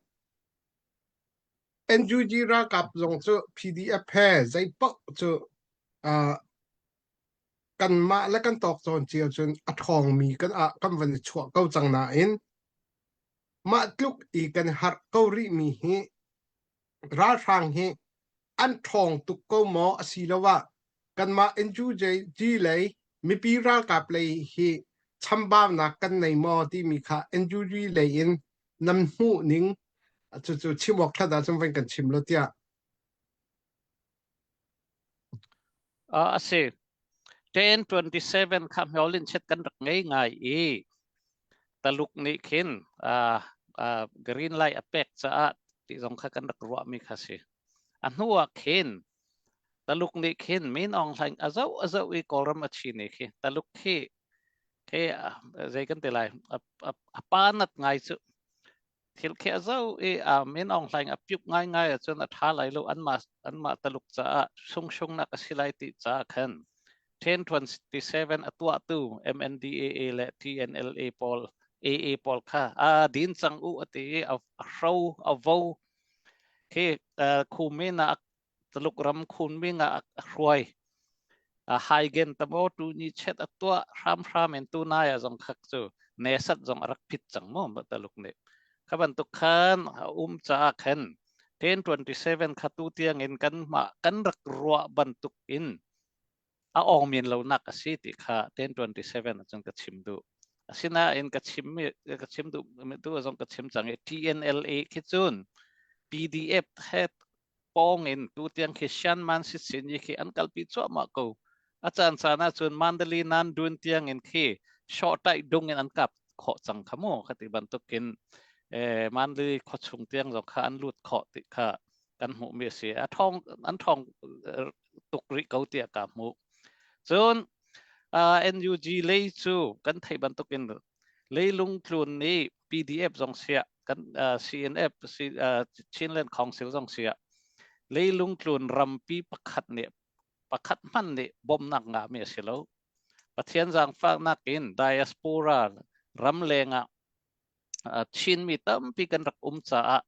NUG ralkap zong cu PDF he zei paoh cu kanmah le kan tawk cawn cio cun a ṭhawngmi kan ah kan van i chuah ko cang nain Mah tluk i kan harh ko rihmi hi ralhrang hi an ṭhawng tuk ko maw asiloah kanmah NUG lei mipi ralkap lei hi chambaunak kan nei maw timi kha NUG lei in nan hmuh ning cucu chim awk ṭhat ahcun van kan chim lo tiah. A si. 1027 kha hmawlin chet kan rak ngei ngai i Taluk nih khin green light a pek caah ti zong kha kan rak ruahmi kha si. A hnu ah khin Taluk nih khin Min Aung Hlaing a zoh a zoh i Kawlram a chin i khi Taluk khi khi zei kan ti lai a pa nat ngai cu thil khi a zoh i Min Aung Hlaing a piuk ngaingai ahcun a ṭha lai lo anmah anmah Taluk caah sungsungnak a si lai ti caah khan 1027 a tuahtu MNDAA le TNLA pawl AA pawl kha a din cang u a ti i a hro a vo khi khumin ah Tuluk ram khunming ah a hruai. A haigen tamo tu ni chet a tuah hramhram in tu nai ah zong khak cu nesat zong a rak phit cang mu Taluk nih. Kha bantuk khan a um caah khan 1027 kha tu tiang in kan mah kan rak ruah bantuk in a awng men lonak a si ti kha 1027 ahcun ka chim duh. Asinain ka chimmi ka chim duh tu zong ka chim cang i TNLA khi cun PDF he pawng in tutiang khi Shan Man Sitsin yi khi an kalpi cuahmah ko. A caan caan ahcun Mandalay nan dun tiang in khi short tai dung in an kap khawh cang kha mu khati bantukin eh, Mandalay khuachung tiang zong kha an lut khawh ti kha kan hmuhmi a si. A thong an thong tuk rih ko tiah ka hmuh. Cun uh, NUG lei cu kan theih bantukin leilung tlun nih PDF zong siah kan uh, CNF C, uh, Chinland Council zong siah leilung tlun rampi pakhat nih pakhat hmanh nih bawmhnak ngahmi a si lo. Pathian zaangfahnak in diaspora ramleng ah uh, Chinmi tampi kan rak um caah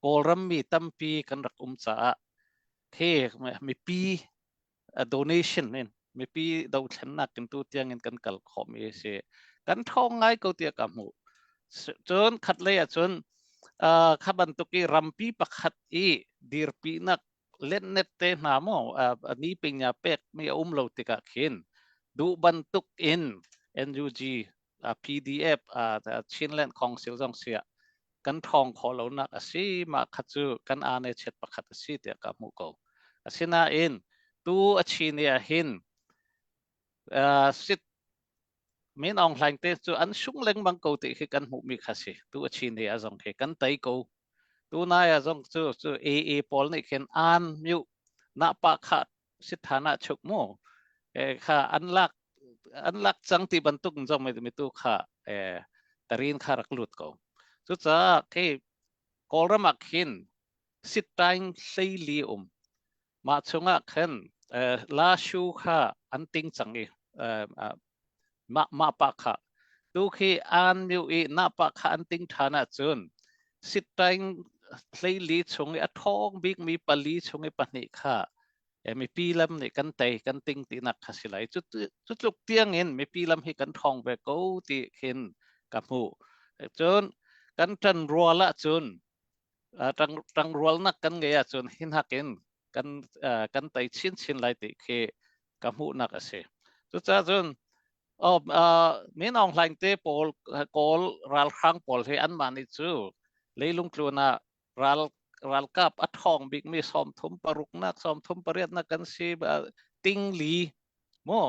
Kawlram mi tampi kan rak um caah khi mipi donation in mipi dothlennak in tu tiang in kan kal khawhmi a si. Kan ṭhawng ngai ko tiah ka hmuh. Cun khatlei ah cun kha bantuk i rampi pakhat i dirpinak letnet te hna maw ni pingnya pek mi a um lo tikah khin duh bantuk in NUG PDF Chinland Council zong siah kan ṭhawng khawh lonak a si mah kha cu kan aa chiat pakhat a si tiah ka hmuh ko. Asinain tu a chi ni ah hin uh, sit Min Aung Hlaing te cu an sung lengmang ko ti khi kan hmuhmi kha si. Tu a chi ni a zong khi kan tei ko. Tu nai a zong cu cu AA pawl nih khin an myu na pa kha sithan ah chuk mu eh, kha an lak an lak cang ti bantuk zong mi mi tu kha eh, tarin kha rak lut ko. Cucaah khi Kawlram ah khin sittaing hleili um. Mah chungah khan eh, la shu kha an ting cang i eh, mah mah pa kha tu khi an myu i na pa kha an ting ṭhan ahcun sittaing hleili chung i a ṭhawng bikmi pali chung i pahnih kha mipi lam nih kan tei kan ting tinak kha si lai cu cu tluk tiang in mipi lam hi kan ṭhawng ve ko ti khin ka hmuh cun kan ṭan rual ahcun ṭang rualnak kan ngei ahcun hin hakin kan kan tei chinchin lai ti khi ka hmuhnak a si. Cucaah cun oh, Min Aung Hlaing te pawl Kawl ralhrang pawl hi anmah nih cu leilung tlun ah ral ralkap a ṭhawng bikmi sawmthum paruknak sawmthum pariatnak kan si ting li mu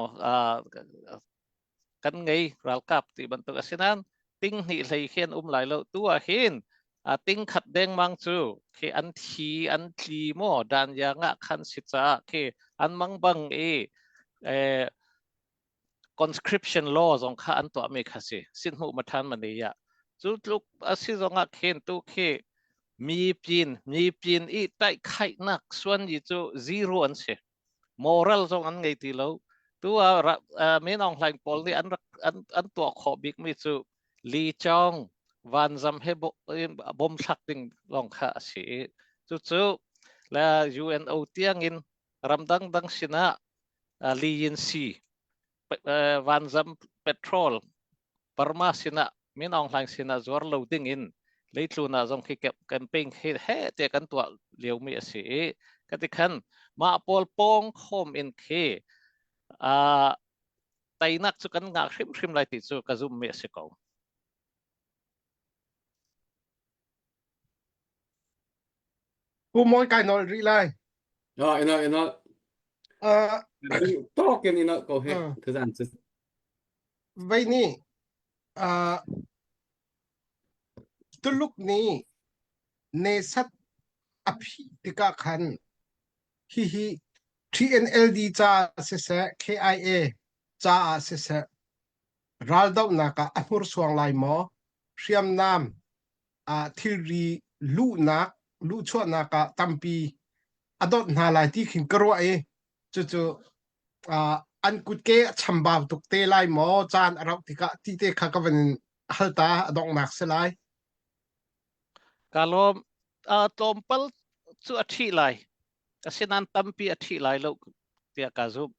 kan ngei ralkap ti bantuk asinain ting hnih hlei khi an um lai lo tu ah hin a ting khat dengmang cu khi an thi an tli maw dan ya nga khan si caah khi an mang bang i eh, conscription law zong kha an tuahmi kha si sin hmuh ma than ma ni ya cu tluk asi zong ah khin tu khi mi pin mi pin i tai khaihnak suan yi cu zero an si moral zong an ngei ti lo. Tu ah Min Aung Hlaing pawl nih an rak an, an tuah khawh bikmi cu Li Chong vanzam he bom thlak ding lawng kha a si i cucu le UNO tiangin ramdang dang sinah Li Yin Si vanzam petrol Burma sinah Min Aung Hlaing sinah zuar lo ding in leitlun ah zong khi campaign khi he te kan tuah liomi a si i kati khan mah pawl pawng khawm in khi uh, teinak cu kan ngah hrimhrim lai ti cu ka zummi a si ko. Pu Mawi kai nawl rih lai. Ah, ina ina. Uh, Tawk in ina ko he. Tuzan cu. Vei nih uh, Tuluk nih nesat a phih tikah khan hihi TNLD ca siseh KIA caah siseh raldohnak ah a hnursuang lai maw hriamnam ah thilri luhnak luhchuahnak ah tampi a dawt hna lai ti khin ka ruah i cucu uh, an kutke a chambau tuk te lai maw caan a rauh tikah ti te kha ka van in hal ta a donghnak si lai. Ka lawm uh, tlawmpal cu a ṭhi lai asinain tampi a ṭhi lai lo tiah ka zumh.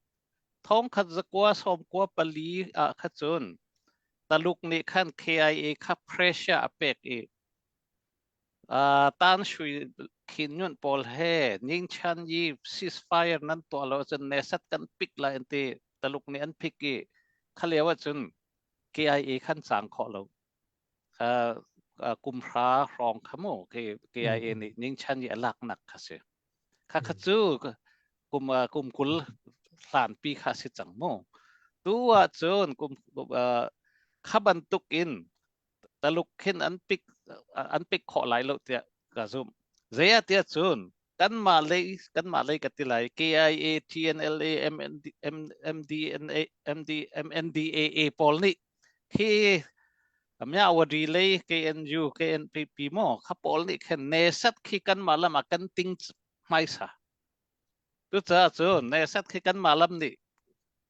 Thongkhat zakua sawmkua pali ah kha cun Taluk nih khan KIA kha pressure a pek i uh, Tan Shui Khin Nyunt pawl he Ningchan yi ceasefire nan tuah lo ahcun nesat kan pik lai an ti. Taluk nih an pik i kha lio ahcun. KIA khan cang khawh lo. Kha kum hra hrawng kha mu KIA nih ningchan i a laknak kha si. Kha kha cu kum kum 20 hlanpi kha si cang mu. Tu ah cun kum kha bantuk in Taluk khin an pik an pik khawh lai lo tiah ka zumh. Zei ah tiah cun kanmah lei kanmah lei ka ti lai KIA, TNLA, MND, MDNA, MD, MNDAA pawl nih khi Myawaddy lei KNU, KNPP maw kha pawl nih khin nesat khi kanmah lam ah kan ting hmaisa. Cucaah cun nesat khi kanmah lam nih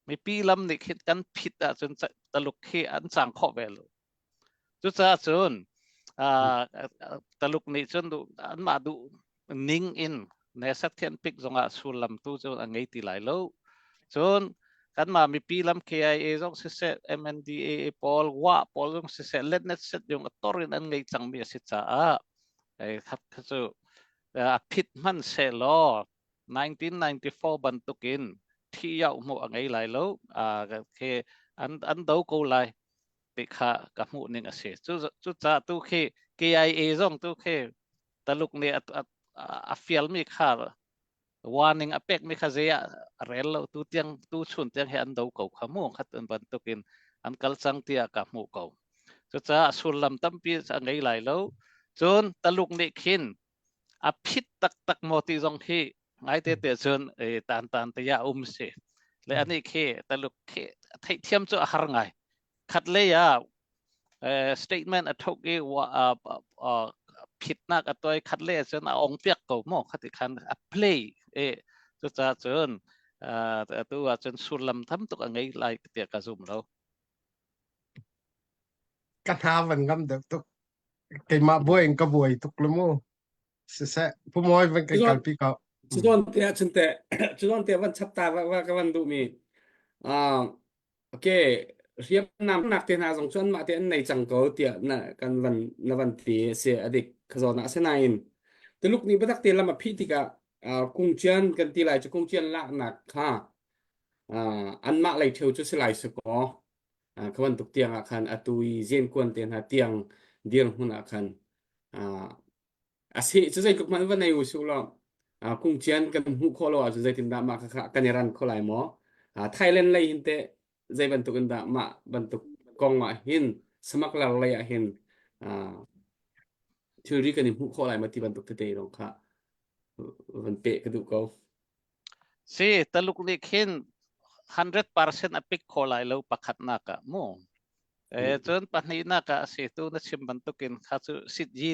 mipi lam nih khin kan phit ahcun Taluk khi an cang khawh ve lo. Cucaah cun Taluk nih cun anmah duh ning in nesat khi an pik zongah sullam tu cu a ngei ti lai lo. Cun kanmah mipi lam KIA zong siseh, MNDAA pawl, WA pawl zong siseh, letnet set yung a tor in an ngei cangmi a si caah khat kha cu a phit hmanh sehlaw 1994 bantukin thi yau hmuh a ngei lai lo khi an an do ko lai ti kha ka hmuh ning a si cu cu ca tu khi KIA zong tu khi Taluk nih a, a fialmi kha warning a pekmi kha zei ah a rel lo tu tiang tu chun tiang he an do ko kha mu khat an bantukin an kal cang tiah ka hmuh ko cucaah sullam tampi a ngei lai lo cun Taluk nih khin a phit taktak maw ti zong hi ngaite te cun tan tan te ya um si le ani khi Taluk khi theihthiam cu a har ngai khat lei ah statement a thok i phitnak a toi khat le cun a ong piak ko mo khati khan a play e cucaah cun atu ah cun sullam tham tuk a ngei lai tiah ka zum lo Ka hna van ngam deuh tuk. Keimah buai in ka buai tuk lu mu. Siseh, pumawi van kan kalpi ko. Cuzawn te ah cun teh cuzawn te van chap ta va ka van duh mi. Ah okay, hriamnam nak te hna zong cu anmah te an nei cang ko tiah na kan van na van ti si adik khazawn ah asinain Tuluk nih biatak te lam a phih tikah kungcian kan ti lai cu kungcian laknak kha anmah lei theu cu si lai si kaw kha bantuk tiang ah khan atu i zenkuan te hna tiang dirhmun ah khan a seh cu zeitluk hmanh va nei u su law kungcian kan hmuh khawh lo ahcun zeitindah mah kha kan i ran kho lai maw Thailand lei hin teh zei bantuk in dah mah bantuk kong ah hin smuggler lei ah hin thilri kan i hmuh khawh lai ma ti bantuk tete zong kha van peh ka duh ko. Si, Taluk nih khin 100% a pik kho lai lo pakhatnak ah mu. E, cun pahnihnak ah a si tu na chim bantukin kha cu sityi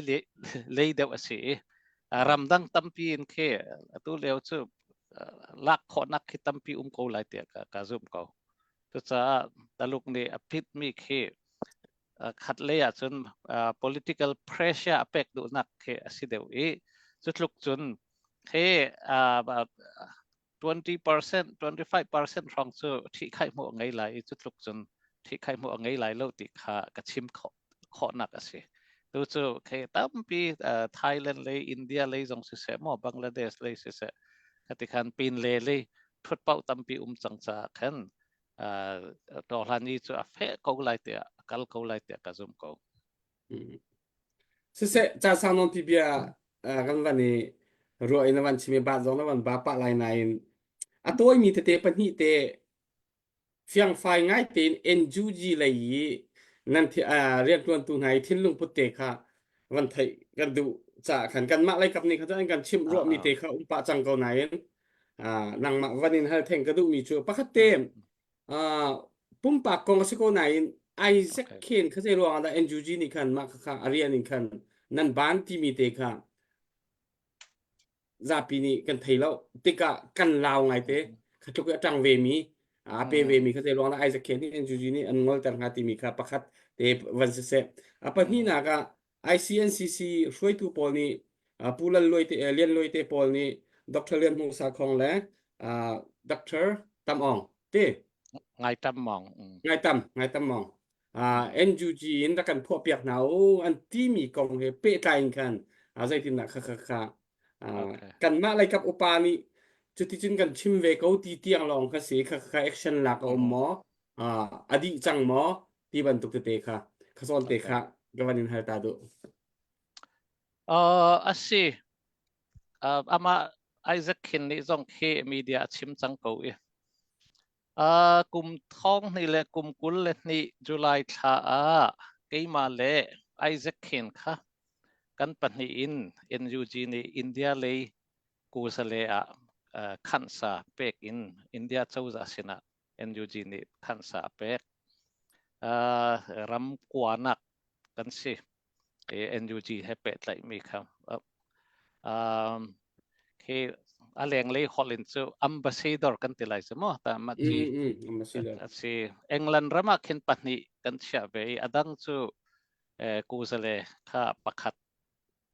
lei deuh a si i ramdang tampi in khi atu lio cu lak khawhnak khi tampi um ko lai tiah ka, ka zumh ko. Cucaah Taluk nih a phitmi khi khat lei ahcun political pressure a pek duhnak khi a si deuh i cu tluk cun khi 20%, 25% hrawng cu ṭhihkhaih hmuh a ngei lai i cu tluk cun ṭhihkhaih hmuh a ngei lai lo ti kha ka chim khawhnak a si. Tu cu khi tampi Thailand lei, India lei zong siseh maw, Bangladesh lei siseh, khati khan Pinle lei ṭhutpauh tampi um cang caah khan tawhlan i cu a feh ko lai tiah a kal ko lai tiah ka zum ko. Siseh ca sang nawn pi bia kan van i ruah in a van chim i bat zong na van ba pah lai nain a tawimi tete pahnih te fiangfai ngai tein NUG lei i nan riantuantu hna i thinlung put te kha van theih kan duh caah khan kanmah lei kap nih kha an kan chimh ruahmi te kha um pah cang ko nain nangmah van in hal theng ka duhmi cu pakhat te pumpak kong a si ko nain Isaac Kane kha zei ruangah dah NUG nih khan mah kha a rian in khan nan ban timi te kha zapi nih kan thei lo tikah kan lau ngai te kha tluk i a ṭang ve mi a pe ve mi kha zei ruangah dah Isaac Kane nih NUG nih an ngolter hnga timi kha pakhat te van siseh a pahnihnak ah ICNCC hruaitu pawl nih Pu Lal Luai te Lian Luai te pawl nih Dr. Lian Hmung Sakhong le Dr. Tam Aung te Ngai Tam Mong Ngai Tam Ngai Tam Mong NUG in rak kan phuah piak hna u an timi kong he pehtlai in khan zeitindah kha kha kha kanmah lei kap upa nih cuticun kan chim ve ko ti tiang lawng kha si kha kha action lak a um maw a dih cang maw ti Ti bantuk tete kha kha zawn te kha ka van in hal ta duh. A si. Amah Isaac Khin nih zong khi media a chim cang ko i. Kum thong hnih le kum 22 July thla ah keimah le Isaac Khin kha kan pahnih in NUG nih India lei kusale ah khansa pek in India cozah sinah NUG nih khansa a pek. Ram kuanak kan si. NUG he pehtlaihmi kha khi a lenglei holh in cu ambassador kan ti lai cu mu ta ma ti si England ram ah khin pahnih kan chiah ve i a dang cu kuzale kha pakhat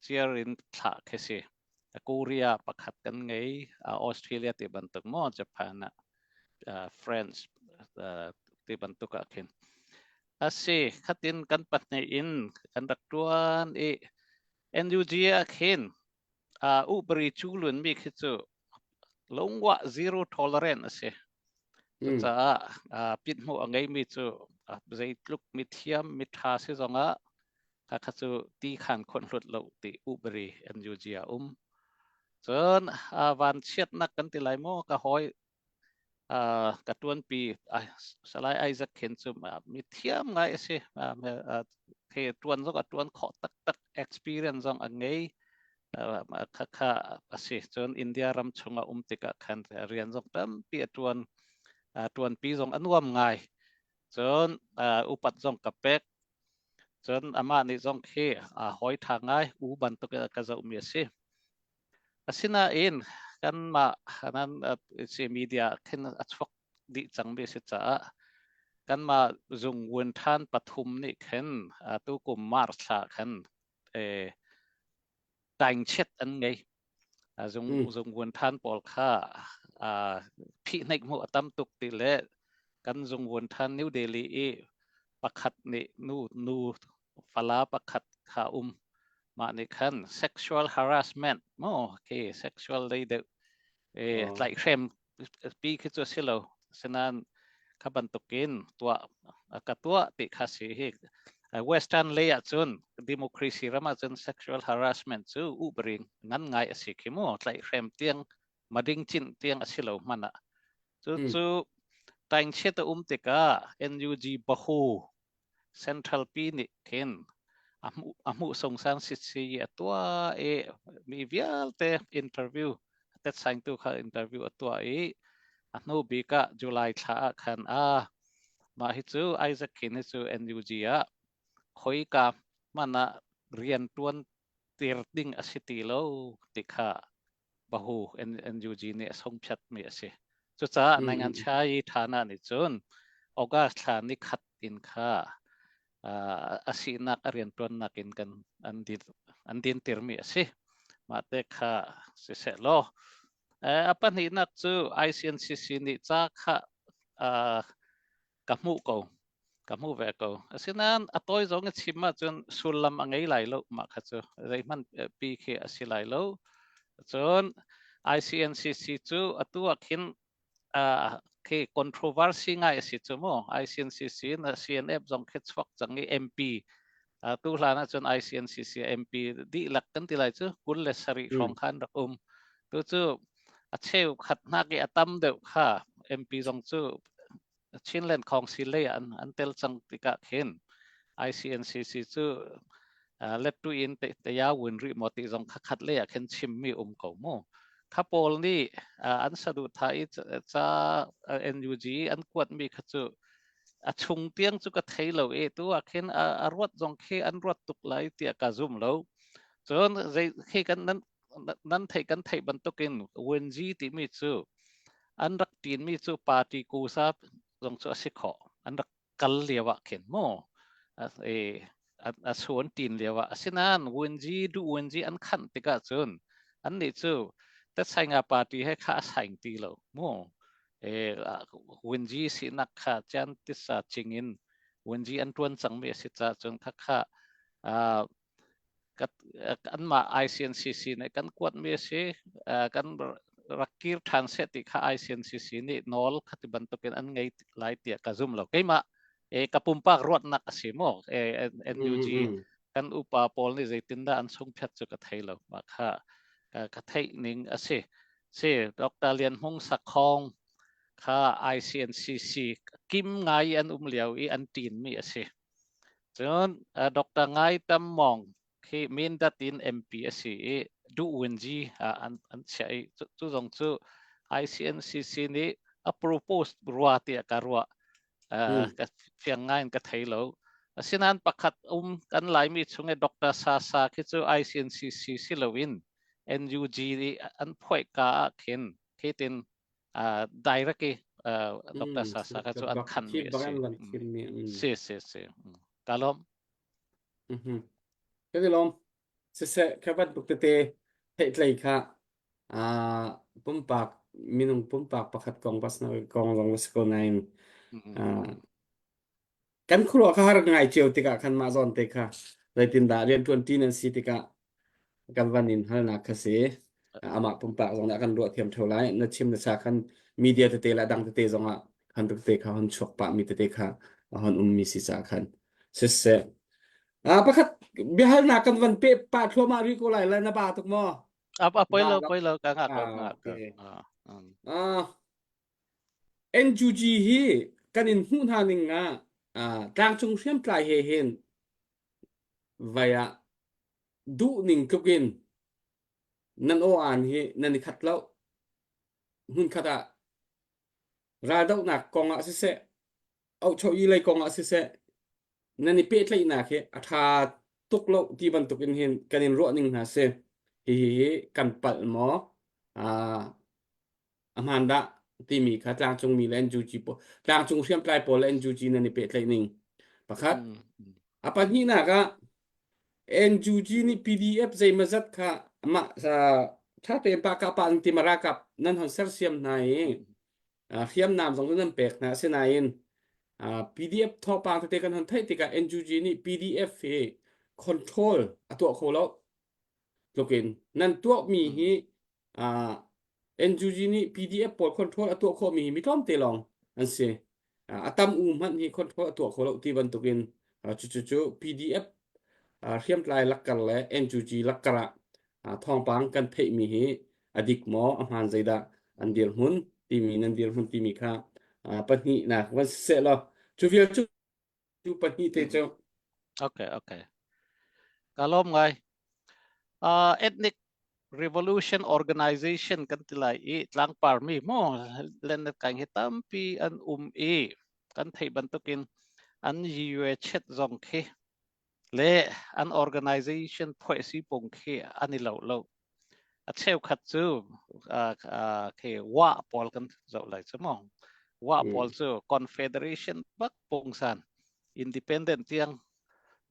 ciar in thlah khi si. Korea pakhat kan ngei, Australia ti bantuk maw, Japan ah, France ti bantuk ah khin. Asi, khatin kan pahnih in kan rak tuan i NUG ah khin ubari cu lun mi khi cu lungwa zero tolerance a si. Cucaah pit hmuh a ngeimi cu zeitluk mithiam mitha si zongah khakha cu ti khan khonh hlut lo ti ubari NUG a um. Cun vanchiatnak kan ti lai maw ka hawi ka tuanpi Salai Isaac khin cu mi thiam ngai a si. He tuan zong a tuan khawh taktak experience zong a ngei. Khakha a si. Cun India ram chungah um tikah khan rian zong tampi a tuan. Tuanpi zong a nuam ngai. Cun upat zong ka pek. Cun amah nih zong khi hawi ṭha ngai u bantuk in a ka zohmi a si. Asinain kanmah nan si media khin a chuak dih cangmi a si caah kanmah zung vuanṭhan pathum nih khin atu kum March thla khan taingchiat an ngei. Zung zung vuanṭhan pawl kha phihhneih hmuh a tam tuk ti le kan zung vuanṭhan New Delhi i pakhat nih nu nu fala pakhat kha um. Mah nih khan sexual harassment mu khi sexual lei deuh tlaihhrem pi khi cu a si lo. Asinain kha bantukin tuah ka tuah ti kha si hi Western lei ahcun democracy ram ahcun sexual harassment cu ubering ngan ngai a si khi mu tlaihhrem tiang mading cin tiang a si lo hmanh ah cu cu taingchiat a um tikah NUG bahu Central pi nih khin a hmuh sungsan sitsi i a tuah i mi vialte interview tetsaingtu kha interview a tuah i a hnu bik ah July thla ah khan a mah hi cu Isaac Khin hi cu NUG ah khoika hmanh ah rian tuan tir ding a si ti lo ti kha bahu NUG nih a songphiatmi a si. Cucaah Naingan Chai Thana nih cun August thla ni khat in kha a sinak a rianṭuannak in kan an din an dintirmi a si. Mah te kha siseh law a pahnihnak cu ICNCC nih ca kha ka hmuh ko. Ka hmu ve ko. Asinain a tawi zong i chim ahcun sullam a ngei lai lo mah kha cu zeihmanh pi khi a si lai lo. Cun ICNCC cu atu ah khin uh, khi controversy ngai a si cu mu. ICNCC na CNF zong khi chuak cang i MP uh, tu hlan ahcun ICNCC MP dihlak kan ti lai cu 27 hrawng khan rak um. Tu cu a cheu khat hnak i a tam deuh kha MP zong cu Chinland Council lei ah an tel cang tikah khin ICNCC cu lettu in te win rih maw ti zong kha khat lei ah khin chimmi um ko mu. Kha pawl nih an saduhthah i ca NUG an kuatmi kha cu a chung tiang cu ka thei lo i tu ah khin a ruat zong khi an ruat tuk lai tiah ka zum lo. Cun zei khi kan nan nan theih kan theih bantukin Wenji timi cu an rak ṭinmi cu party kusa zong cu a si khawh. An rak kal lio ah khin mu a suan ṭin lio ah asinain Wenji du Wenji an khanh tikah cun annih cu Tetsainga party he kha a saing ti lo mu Wenji sinak kha cian tisa ching in Wenji an ṭuan cangmi a si caah cun kha kha anmah ICNCC nih kan kuatmi a si. Kan rak kir ṭhan seh ti kha ICNCC nih nawl khati bantukin an ngei lai tiah ka zum lo. Keimah E ka pumpak ruatnak a si maw? E NUG kan upa pawl nih zeitindah an sungphiat cu ka thei lo. Mah kha ka theih ning a si. Si Dr. Lian Hmung Sakhong kha ICNCC kim ngai an um lio i an ṭin mi a si. Cun Dr. Ngai Tam Mawng khi Mindat in MP a si i Duh Win Ji ah an an chiah i cu zong cu ICNCC nih a propose rua tiah ka ruah. Ka fiang ngai in ka thei lo. Asinain pakhat um kan Laimi chung i Dr. Sasa khi cu ICNCC si loin NUG nih an phuaih ka ah khin khitin direct i Dr. Sasa kha cu an khan mi a si. Si si si. Ka lawm. Kan i lawm. Siseh, kha bantuk tete theihtlei kha pumpak minung pumpak pakhat kong bas na kong zong va si ko nain kan khuaruah kha har ngai cio tikah khan mah zawn te kha zeitindah rianṭuan ṭi nan si tikah kan van in halnak kha si. Amah pumpak zong nih a kan ruah thiam ṭheo lai. Na chim na sa khan media tete le dang tete zong ah khan tete kha hon chuak pah mi tete kha a hon um mi si caah khan siseh. Ah pakhat biahalnak kan van pe pah thluahmah rih ko lai le na ba tuk maw? A a poi lo poi lo ka ngah ko ngah ko. Ah NUG hi kan in hmuh hna ning ah tlangcung hriamtlai he hin vai ah duh ning tluk in nan aw aan hi nan i khat lo. Hmunkhat ah raldohnak kong ah siseh, auhchoh lei kong ah siseh, nan i pehtlaihnak hi a ṭha tuk lo ti bantuk in hin kan in ruah ning hna si. Hihi hi kan palh maw? A hmaan dah timi kha tlangcungmi le NUG pawl tlangcung hriamtlai pawl le NUG nan i pehtlaih ning pakhat. A pahnihnak ah NUG nih PDF zeimawzat kha mah ṭha tein pa ka pa an ti ralkap nan hon sersiam hna i hriamnam zong cu nan pek hna asinain PDF thawngpang tete kan hon theih tikah NUG nih PDF hi control a tuah kho lo tlukin nan tuahmi hi NUG nih PDF pawl control a tuah khawhmi hi mi tlawmte lawng an si. A tam u hmanh hi control a tuah kho lo ti bantukin cucu cu PDF hriamtlai lakkar le NUG lakkar ah thawngpang kan theihmi hi a dik maw a hmaan zeidah an dirhmun timi nan dirhmun timi kha pahnihnak van siseh law cu vial cu cu pahnih te cu Okay, okay. Ka lawm ngai. Ethnic Revolution Organization kan ti lai i tlangpar mi mu len kai hi tampi an um i kan theih bantukin an yue chet zong khi le an organization phoi si pung khi an i lo lo. A cheukhat cu khi wa pawl kan zoh lai cu mu. Wa pawl cu Confederation bak pungsan independent tiang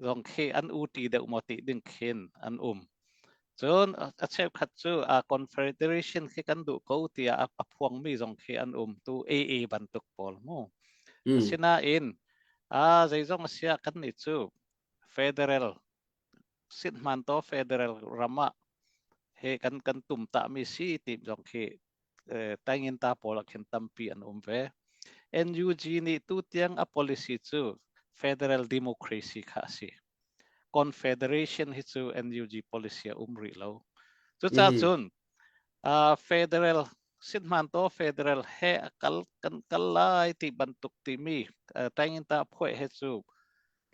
zong khi an uti deuh maw ti ding khin an um. Cun a cheukhat cu a Confederation khi kan duh ko tiah a phuangmi zong khi an um tu AA bantuk pawl mu. Asinain a zeizong a siah kan nih cu federal Sithmantaw federal ram ah he kan kan tum tami si ti zong khi tangin ta pawl ah khin tampi an um ve. NUG nih tu tiang a policy cu federal democracy kha a si. Confederation hi cu NUG policy a um rih lo. Cucaah cun uh, federal Sithmantaw federal he a kal kan kal lai ti bantuk timi uh, tangin ta phuai he cu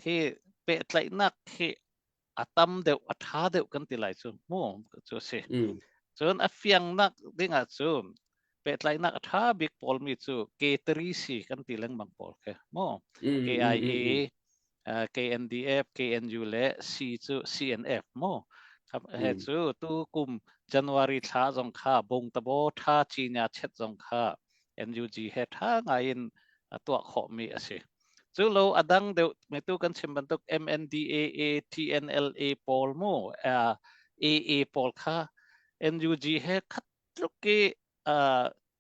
khi pehtlaihnak khi a tam deuh a ṭha deuh kan ti lai cu mu cu a si. Cun a fiangnak ding ah cun pehtlaihnak a ṭha bik pawl mi cu K3C kan ti lengmang pawl khi mu KIA KNDF KNU le C cu CNF mu he cu tu kum January thla zong kha bungtabo tha chinya chet zong kha NUG he ṭha ngai in a tuah khawhmi a si. Cu lo a dang deuh metu kan chim bantuk MNDAA, TNLA pawl mu AA pawl kha NUG he khat tluk i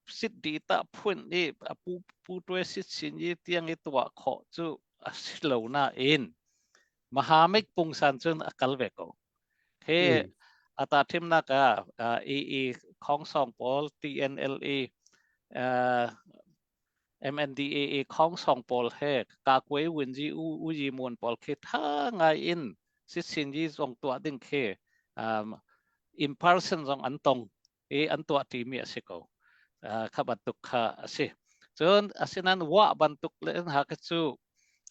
sit di ta phun i pu pu tuai sit sin i tiang i tuah khawh cu a si lo nain Mahamik pungsan cun a kal ve ko. He ata thimnak ah AA Khong Song pawl TNLA. MNDAA khongsong pawl he Kakuai Wunji U Uyi Mun pawl khi tha ngai in sitsin yi zong tuah ding khi um, in person zong an tong i an tuah ṭimi a si ko. Uh, kha bantuk kha a si. Cun asinan wa bantuk le ha kha cu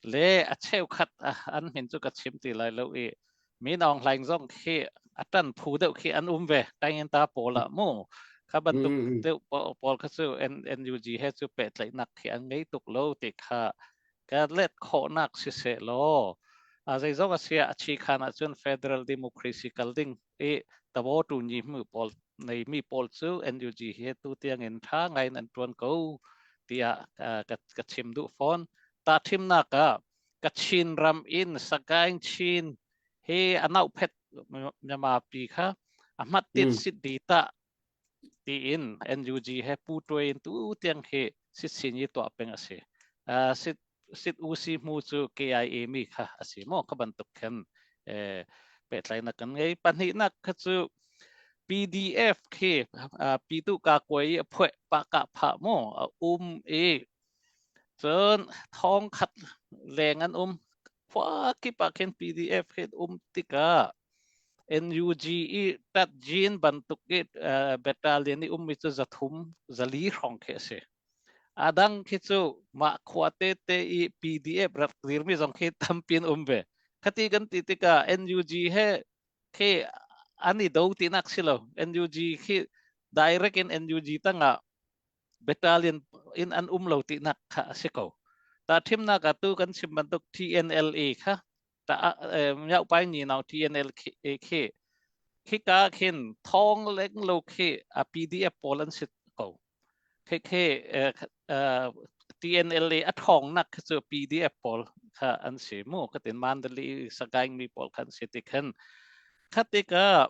le a cheukhat an min cu ka chim ti lai lo i Min Aung Hlaing zong khi a ṭan phu deuh khi an um ve taingin ta pawl ah mu kha bantuk deuh pawl kha cu NUG he cu pehtlaihnak khi an ngei tuk lo ti kha ka let khawhnak siseh law a zeizong a sia a chi khan ahcun federal democracy kal ding i tawo tu ni mu pawl nei mi pawl cu NUG he tu tiang in tha ngai in an tuan ko tiah ka ka chim duh fawn ta thimnak ah Kachin ram in Sagaing Chin he a nauphet Myanmar pi kha a hmat tit sit di ta tiin NUG he pu tuai in tu tiang hi sit sin yi tuah peng a si. Uh, sit sit UC mu cu KIA mi kha a si mo kha bantuk khan eh, pehtlainak kan ngei. Pahnihnak kha cu PDF khi uh, pitu ka kuai a phuai pa ka pha mo a um i Cun thong khat leng an um. Khua kip ah khin PDF khi um tikah NUG i Tatjin bantuk i uh, battalion i ummi cu zathum zali hrawng khi a si. A dang khi cu mah khua tete i PDF rak dirmi zong khi tampi an um ve. Khati kan ti tikah NUG he khi an i do tinak si lo. NUG khi direct in NUG tangah battalion in an um lo tinak kha a si ko. Ta thimnak ah tu kan chim bantuk TNLA kha ta miaupai ni nau TNL khi khika khin thong leng lo khi a PDF pawl an si ko. Khi khi TNLA a thong nak khi cu PDF pawl kha an si mu ka tin Mandalay Sagaing mi pawl khan si ti khan khatika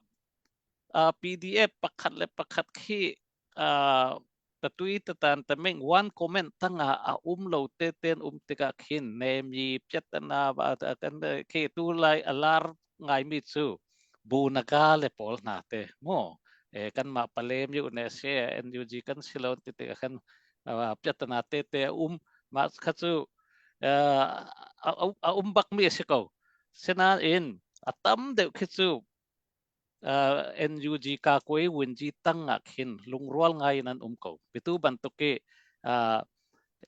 PDF pakhat le pakhat khi uh, tatui tatan taming one comment tanga a um lo te ten um tikah khin nemi piatana ba kan khi tu lai alar ngai mi chu bu naga le pawl hna te mo e kan ma palem yu ne se NUG kan silo ti te khan piatana te te um ma kha chu a um bak mi si ko sena in a tam deuh khi chu uh, NUG kakoi wunji tang ah khin lungrual ngai in an um ko. Pitu bantuk i uh,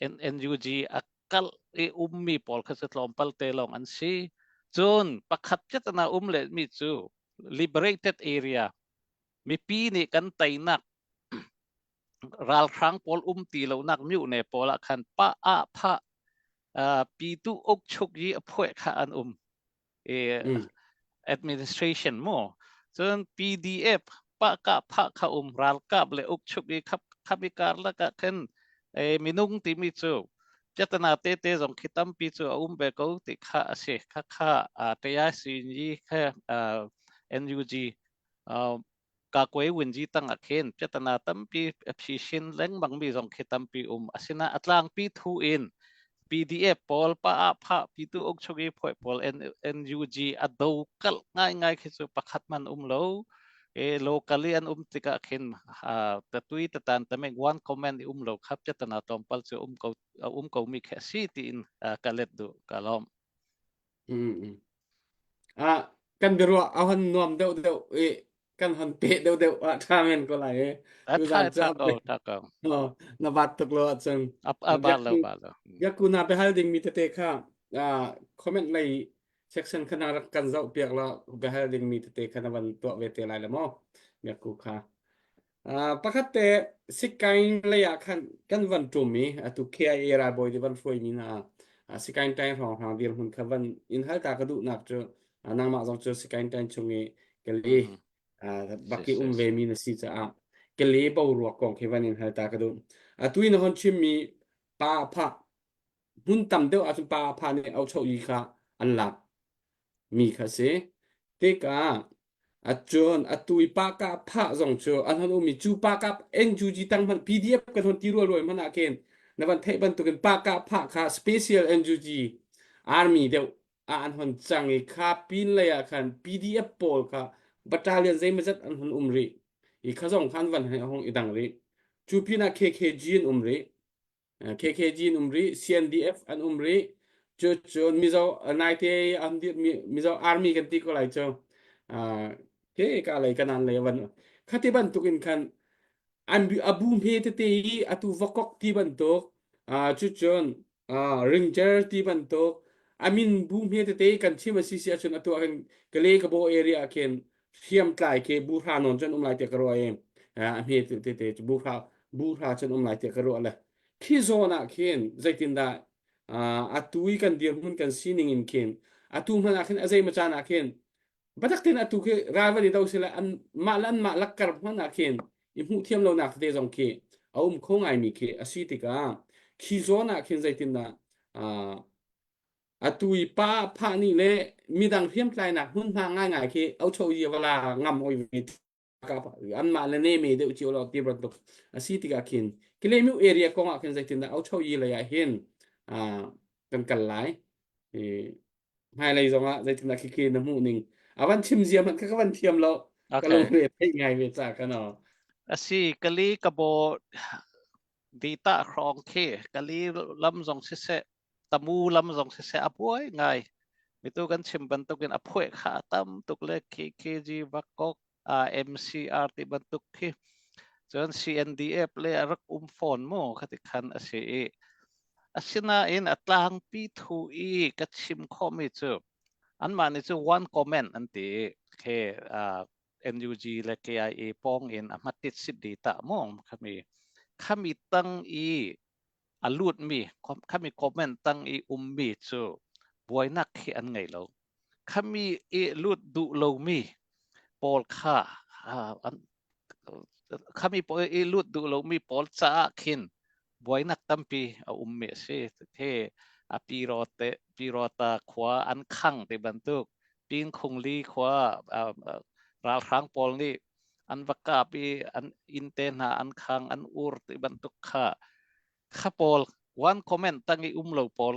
NUG a kal i ummi pawl kha cu tlawmpal te lawng an si. Cun pakhat na um le mi cu liberated area mipi nih kan teinak ralhrang pawl um ti lonak myone pawl ah khan pa ah pha uh, pitu uk chuk yi a phuai kha an um e administration mu cun PDF pa ka pha kha um ralkap le ukchuk i khap khap i kar lak ah khin e minung timi cu piatana te te zong khi tampi cu a um ve ko ti kha a si kha kha a TICG kha NUG Kakuai Wunji tang ah khin piatana tampi a phishin lengmang mi zong khi tampi um. Asina a tlangpi thu in PDF pawl pa ah pha pitu uk chugi phoi pawl NUG a do kal ngai ngai khi cu pakhat man um lo. E locally an um tikah khin tatui tatan tamek one comment i um lo kha piatana tlawmpal cu um ko um ko mi khi a si tiin ka let du ka lawm. Mm. Ah, kan biaruah a hon nuam deuh deuh i kan hon peh deuh deuh ah ṭha men ko lai i. A Tuzan tha cu tha a ko pe tha ko. oh, na vat tuk lo ahcun. A a ba lo Biakku ba lo. biakku na biahal dingmi tete kha ah comment lei section kha na rak kan zoh piak la biahal dingmi tete kha na van tuah ve te lai la maw biakku kha. Uh, pakhat te Sikain lei ah khan kan van ṭum i atu KIA ralbawi te van hruaimi hna uh, Sikain ṭaing hrawnghrang dirhmun kha van in hal ta ka duhnak cu uh, nangmah zong cu Sikain ṭaing chung i Kali Mhm. uh, Si baki si um si. vemi na si caah Kali boruak kong khi van in hal ta ka duh. Atu in hon chimmi pa pha hmun tam deuh ahcun pa pha nih aucho i kha an lak mi kha si. Tikah acun atu i pa ka phah zong cu an hon ummi cu pa ka NUG tang hmanh PDF kan hon ti rual rual hmanh ah khin na van theih bantukin pa ka phah kha special NUG army deuh ah an hon cang i kha pin lei ah khan PDF pawl kha battalion zeimawzat an hon um rih i kha zong khan van hong i dang rih cu pin ah KKG an um rih. KKG an um rih, CNDF an um rih. Cu cun Mizo naite an dirhmi Mizo Army kan ti ko lai cu. Ke ka lei kanan lei van khati bantuk in khan an abu hme tete i atu vakok ti bantuk cu cun Ringjer ti bantuk amin bu hme tete kan chim a si si ahcun atu ahhin Kale Kabo area ah khin hriamtlai khi buhra nawn cun um lai tiah ka ruah i a hme tete cu buhra buhra cun um lai tiah ka ruah le khi zawn ah khin zeitindah atu i kan dirhmun kan sining in khin atu hmanh ah khin a zeimaw caan ah khin Biatak tein atu khi ral van i do sila an mah le anmah lakkar hmanh ah khin i hmuh thiam lonak tete zong khi a um kho ngaimi khi a si tikah khi zawn ah khin zeitindah atu i pa phah nih le midang hriamtlainak hmunhma ngaingai khi aucho yi vala ngam oi ve anmah le ne me deuh cio lo ti bantuk a si tikah khin Kilemu area kong ah khin zeitindah aucho yi lei ah hin kan kal lai hmailei zong ah zeitindah khikhi na hmuh ning a van chim zia hmanh kha ka van thiam lo ka Okay. lungre theih ngai ve ca ka no Asi kali kabo dita hrawng khi kali lam zong siseh tamu lam zong siseh a buai ngai mitu kan chim bantukin a phueh kha a tam tuk le KKG vakok MCR ti bantuk khi cun CNDF le a rak um fawn mu khati khan a si i asinain a tlangpi thu i ka chim khawhmi cu anmah nih cu one comment an ti i khi NUG le KIA pawng in a hmatit sit di ta mu khami khami tang i a lutmi khami comment tang i ummi cu buainak khi an ngei lo khami i lut duh lomi pawl kha an khami pawl i lut duh lomi pawl caah khin buainak tampi a ummi a si the a pirote pirota khua an khang ti bantuk pin khungli khua ralhrang pawl nih an va kap i an inn te hna an khang an ur ti bantuk kha kha pawl one comment tang i um lo pawl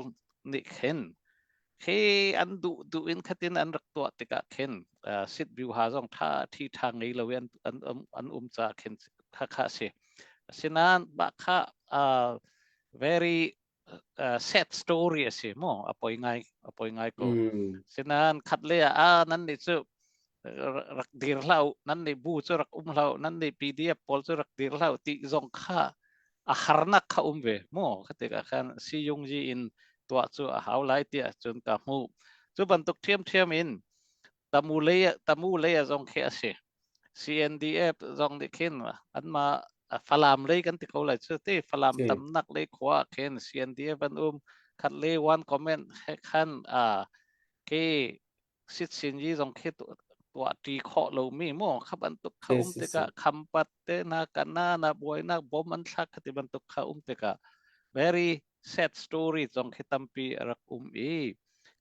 nih khin khi an duh duh in khatin an rak tuah tikah khin sit view ha zong tha thi tha ngei lo in an an an um ca khin kha kha si asinain mah kha very uh, sad story a si mu a poi ngai a poi ngai ko Mm. sinan khat le ah nan nih cu rak dir hlah u nan nih bu cu rak um hlah u nan nih PDF pawl cu rak dir hlah u ti zong kha a harnak kha um ve mu khatik ah khan siyung ji in tuah cu a hau lai tiah cun ka hmu cu bantuk ṭhiamṭhiam in tamu lei tamu lei a zong khi a si CNDF zong nih khin anmah Falam lei kan ti ko lai cu ti Falam Si. tamnak lei khua ah khin CNDF an um khat le one comment he khan a ke sit sin yi zong khi tuah ṭi khawh lomi mu kha bantuk kha Si um si si. tikah khampat te na kana na buainak bom an thlak khati bantuk kha um tikah very sad story zong khi tampi a rak um i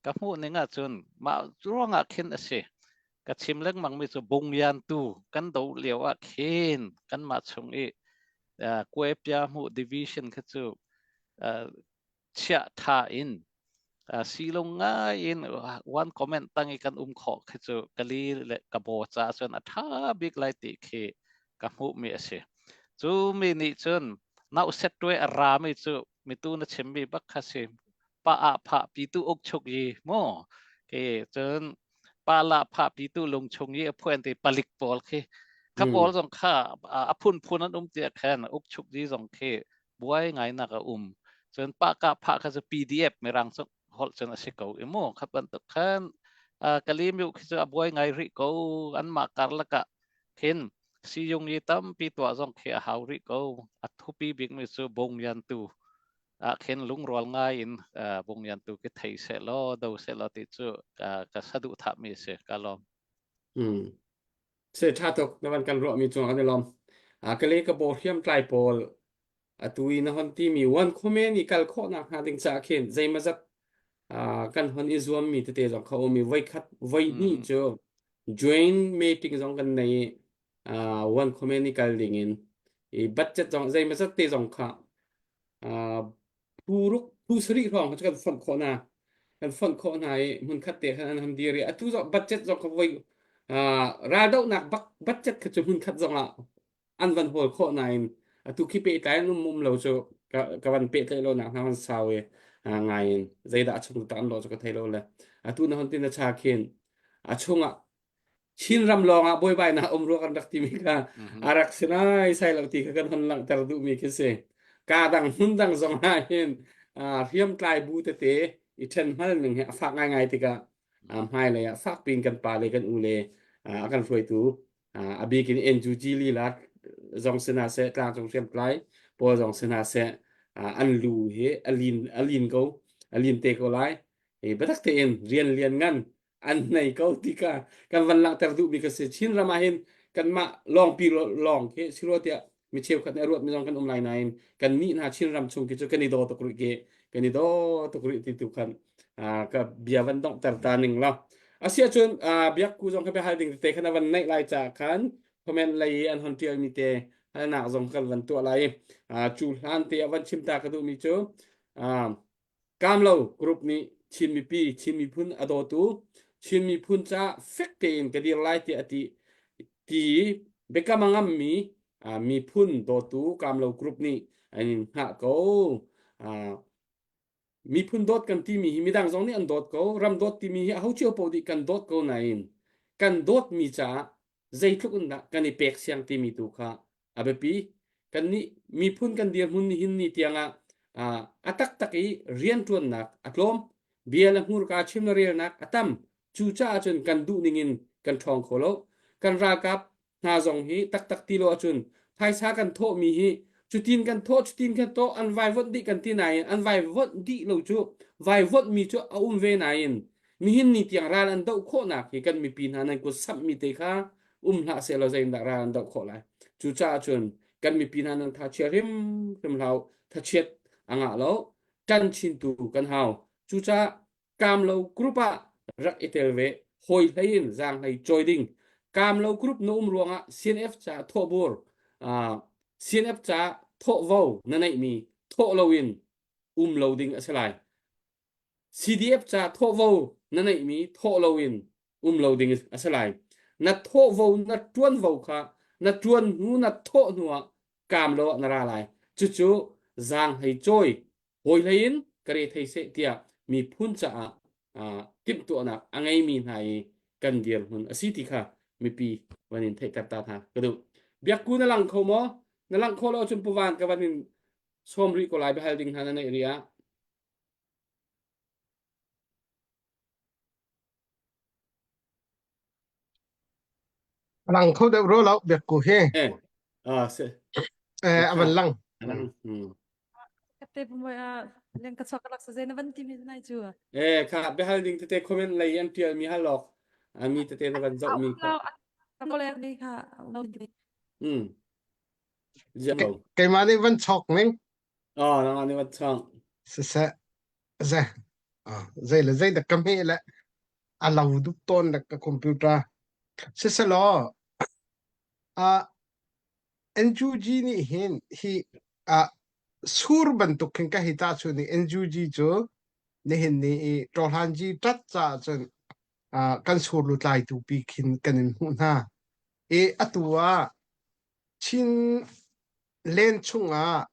ka hmuh ning ahcun mah ruangah khin a si ka chim lengmang mi cu bungyan tu kan do lio ah khin kanmah chung i uh, Kuepia hmuh division kha cu uh, chiah tha in uh, silung ngai in one comment tang i kan um khawh khi cu kali le ka bo ca cun a tha bik lai ti khi ka hmuh mi a si cu mi nih cun nau set tuai a ra mi cu mitu na chim mi bak kha si pa ah pha pi tu uk chuk yi mu ke cun pa la pha pi tu lung chung i a phuan ti palik pawl khi kha pawl Mm. zong kha a phun phun an um tia khan uk chuk ji zong khi buai ngai nak a um cun pa ka pha kha cu PDF mirang cu holh cun a si ko i mu kha bantuk khan kalimiu khi cu a buai ngai rih ko an mah karlak ah khin siyung i tampi tuah zong khi a hau rih ko a thupi bik mi cu bung yan tu ah khin lungrual ngai in bung yan tu ki thei seh law do seh law ti cu ka saduh thah mi si ka lawm Mm. Se tha tuk na van kan ruah mi cung kan i lawm. A ka le ka bo hriam tlai pawl atu i na hon ti mi wan khomen i kal khawh nak hnga ding ca khin zeimazat kan hon i zuam mi tete zong kha um i voi khat voi hnih mm cu joint meeting zong kan nei i wan khomen i kal ding in i budget zong zeimazat te zong kha phu ruk phu sarih hrawng kha kan fonh khawh hna kan fonh khawh hna i hmun khat te khan an han dir i atu zong budget zong kha voi raldohnak bak budget kha cu hmun khat zong ah an van hawl khawh nain atu khi pehtlai an um um lo cu. Ka ka van pehtlaih lo nak hna hon sau i ngai in zeidah a chung tak an lawh cu ka thei lo le atu na hon tin na cha khin a chungah Chinram lawng ah buaibainak um rua kan rak timi kha a rak si nai sai lo ti kha kan hon langhter duhmi khi si. Ka dang hmun dang zong ah hin hriamtlai bu tete i ṭhen hmal ning hi a fak ngaingai tikah hmailei ah fak piin kan pa le kan u le a kan hruaitu a bik in NUG lila zong si hna seh tlangcung hriamtlai pawl zong si hna seh an lu hi a lin a lin ko a lin te ko lai. Biatak tein rian lian ngan an nei ko ti kha kan van langhter duhmi ka si Chin ram ah hin kanmah lawngpi lawng khi si rua tiah mi cheukhat nih a ruat mi zong kan um lai nain kan nih hna Chin ram chung khi cu kan i daw tuk rih ki kan i daw tuk rih ti tu khan ka bia van donghter ta ning la asia cun biak ku zong kha bia hal ding te khan a van neih lai ca khan comment lei i an hon tial mi te halnak zong kan van tuah lai cu hlan te a van chim ta ka duh mi cu Kamlo Group nih Chin mipi, Chin miphun a dawtu, Chin miphun caah fek tein ka dir lai tiah a ti ti i biakam a ngammi miphun dawtu Kamlo Group nih an in hngah ko. Miphun dawt kan timi hi midang zong nih an dawt ko. Ram dawt timi hi aho cio paoh nih kan dawt ko nain kan dawtmi caah zeitluk in dah kan i pek siang timi tu kha a biapi. Kannih miphun kan dirhmun nihin ni tiangah a taktak i rianṭuannak a tlawm, bia le hmurka chim le relnak a tam. Cucaah cun kan duh ningin kan ṭhawng kho lo. Kan ralkap hna zong hi taktak ti lo ahcun phaisa kan thawhmi hi cutin kan thawh cutin kan thawh an vaivuanh dih kan ti nain an vaivuanh dih lo cu vaivuanhmi cu a um ve nain nihin ni tiang ral an doh khawhnak hi kan mipi hna nan kut samhmi te kha um hlah seh law zeitindah ral an doh khawh lai cucaah cun kan mipi hna nan tha chia hrimhrim hlah u thachiat a ngah lo ṭan chin tu kan hau cucaah kamlo group ah rak i tel ve hawi hlei in zaang hlei cawi ding kamlo group na um ruangah CNF ca thawhbur CNF ca thawhvo na neihmi thawh loin um lo ding a si lai CDF ca thawhvo na neihmi thawh loin um lo ding a si lai. Na thawhvo na ṭuanvo kha na ṭuan hnu na thawh hnu ah kaam lo ah na ra lai. Cucu zaanghlei cawi hawi hlei in ka re thei seh tiah miphun caah timhtuahnak a ngeimi hna i kan dirhmun a si ti kha mipi van in theihter ta hna ka duh. Biakku na lang kho maw? Na lang kho lo ahcun puvan ka van in sawm rih ko lai biahal ding hna na neih rih ah. Lang kho deuh ro lo biak ku hi. Eh, ah, se. Eh, a van lang. Lang. Hmm. Te pumoi a leng ka chok lak sa ze na van ti mi nai chu. Eh, kha biahal ding tete comment lei an tial mi halok. Ami tete na van zoh mi kha. Ko le ni kha. Hmm. Ziang lo. Keimah nih van chok ning. Oh, nangmah nih van chok. Siseh. Ze. Ah, zei le zei dak ka hme le a lo dup tawn le ka computer. Siselaw, ah NUG nih hin hi ah sur bantuk khin ka hi ta chu ni NUG cu nihin ni i ṭawhlanji ṭat caah cun ah kan sur lutlai tu pi khin kan in hmuh hna. I atu ah Chin len chungah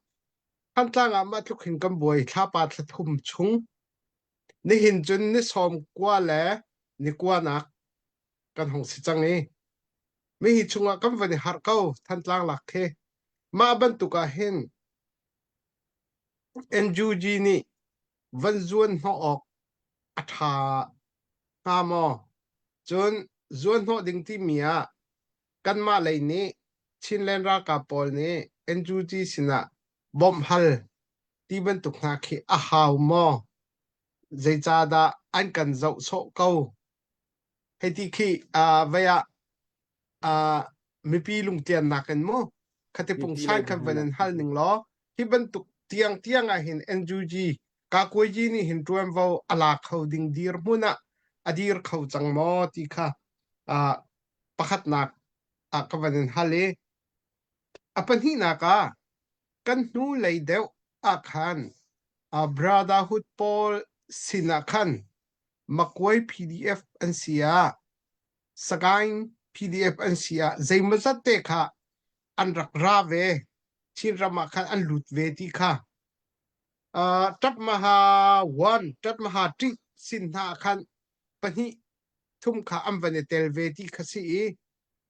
Thantlang ah mah tluk hin kan buai thlapa thla thum chung. Nihin cun ni sawm kua le ni kuanak kan hung si cang i mihi chungah kan van i harh ko Thantlang lak khi. Mah bantuk ah hin NUG nih van zuan hnawh awk a ṭha hnga maw? Cun zuan hnawh ding timi ah kanmah lei nih Chinland ralkap pawl nih NUG sinah bawmh hal ti bantuk hna khi a hau maw? Zeicahdah an kan zoh sawh ko? Hei ti khi uh, vei ah uh, mipi lungtliannak in mu khati pungsan khan van in hal ning law hi bantuk tiang tiang ah hin NUG kakuaiji nih hin ṭuanvo a la kho ding dirhmun ah a dir kho cang maw ti kha uh, pakhatnak ah ka van in hal i a pahnihnak ah kan hnu lei deuh ah khan uh, Brotherhood pawl sinah khan Makuai PDF an si ah Sagaing PDF an si ah zeimawzat te kha an rak ra ve Chinram ah khan an lut ve ti kha. Ṭapmaha 1, Ṭapmaha ṭih sin hna ah khan pahnih thum kha an van i tel ve ti kha si i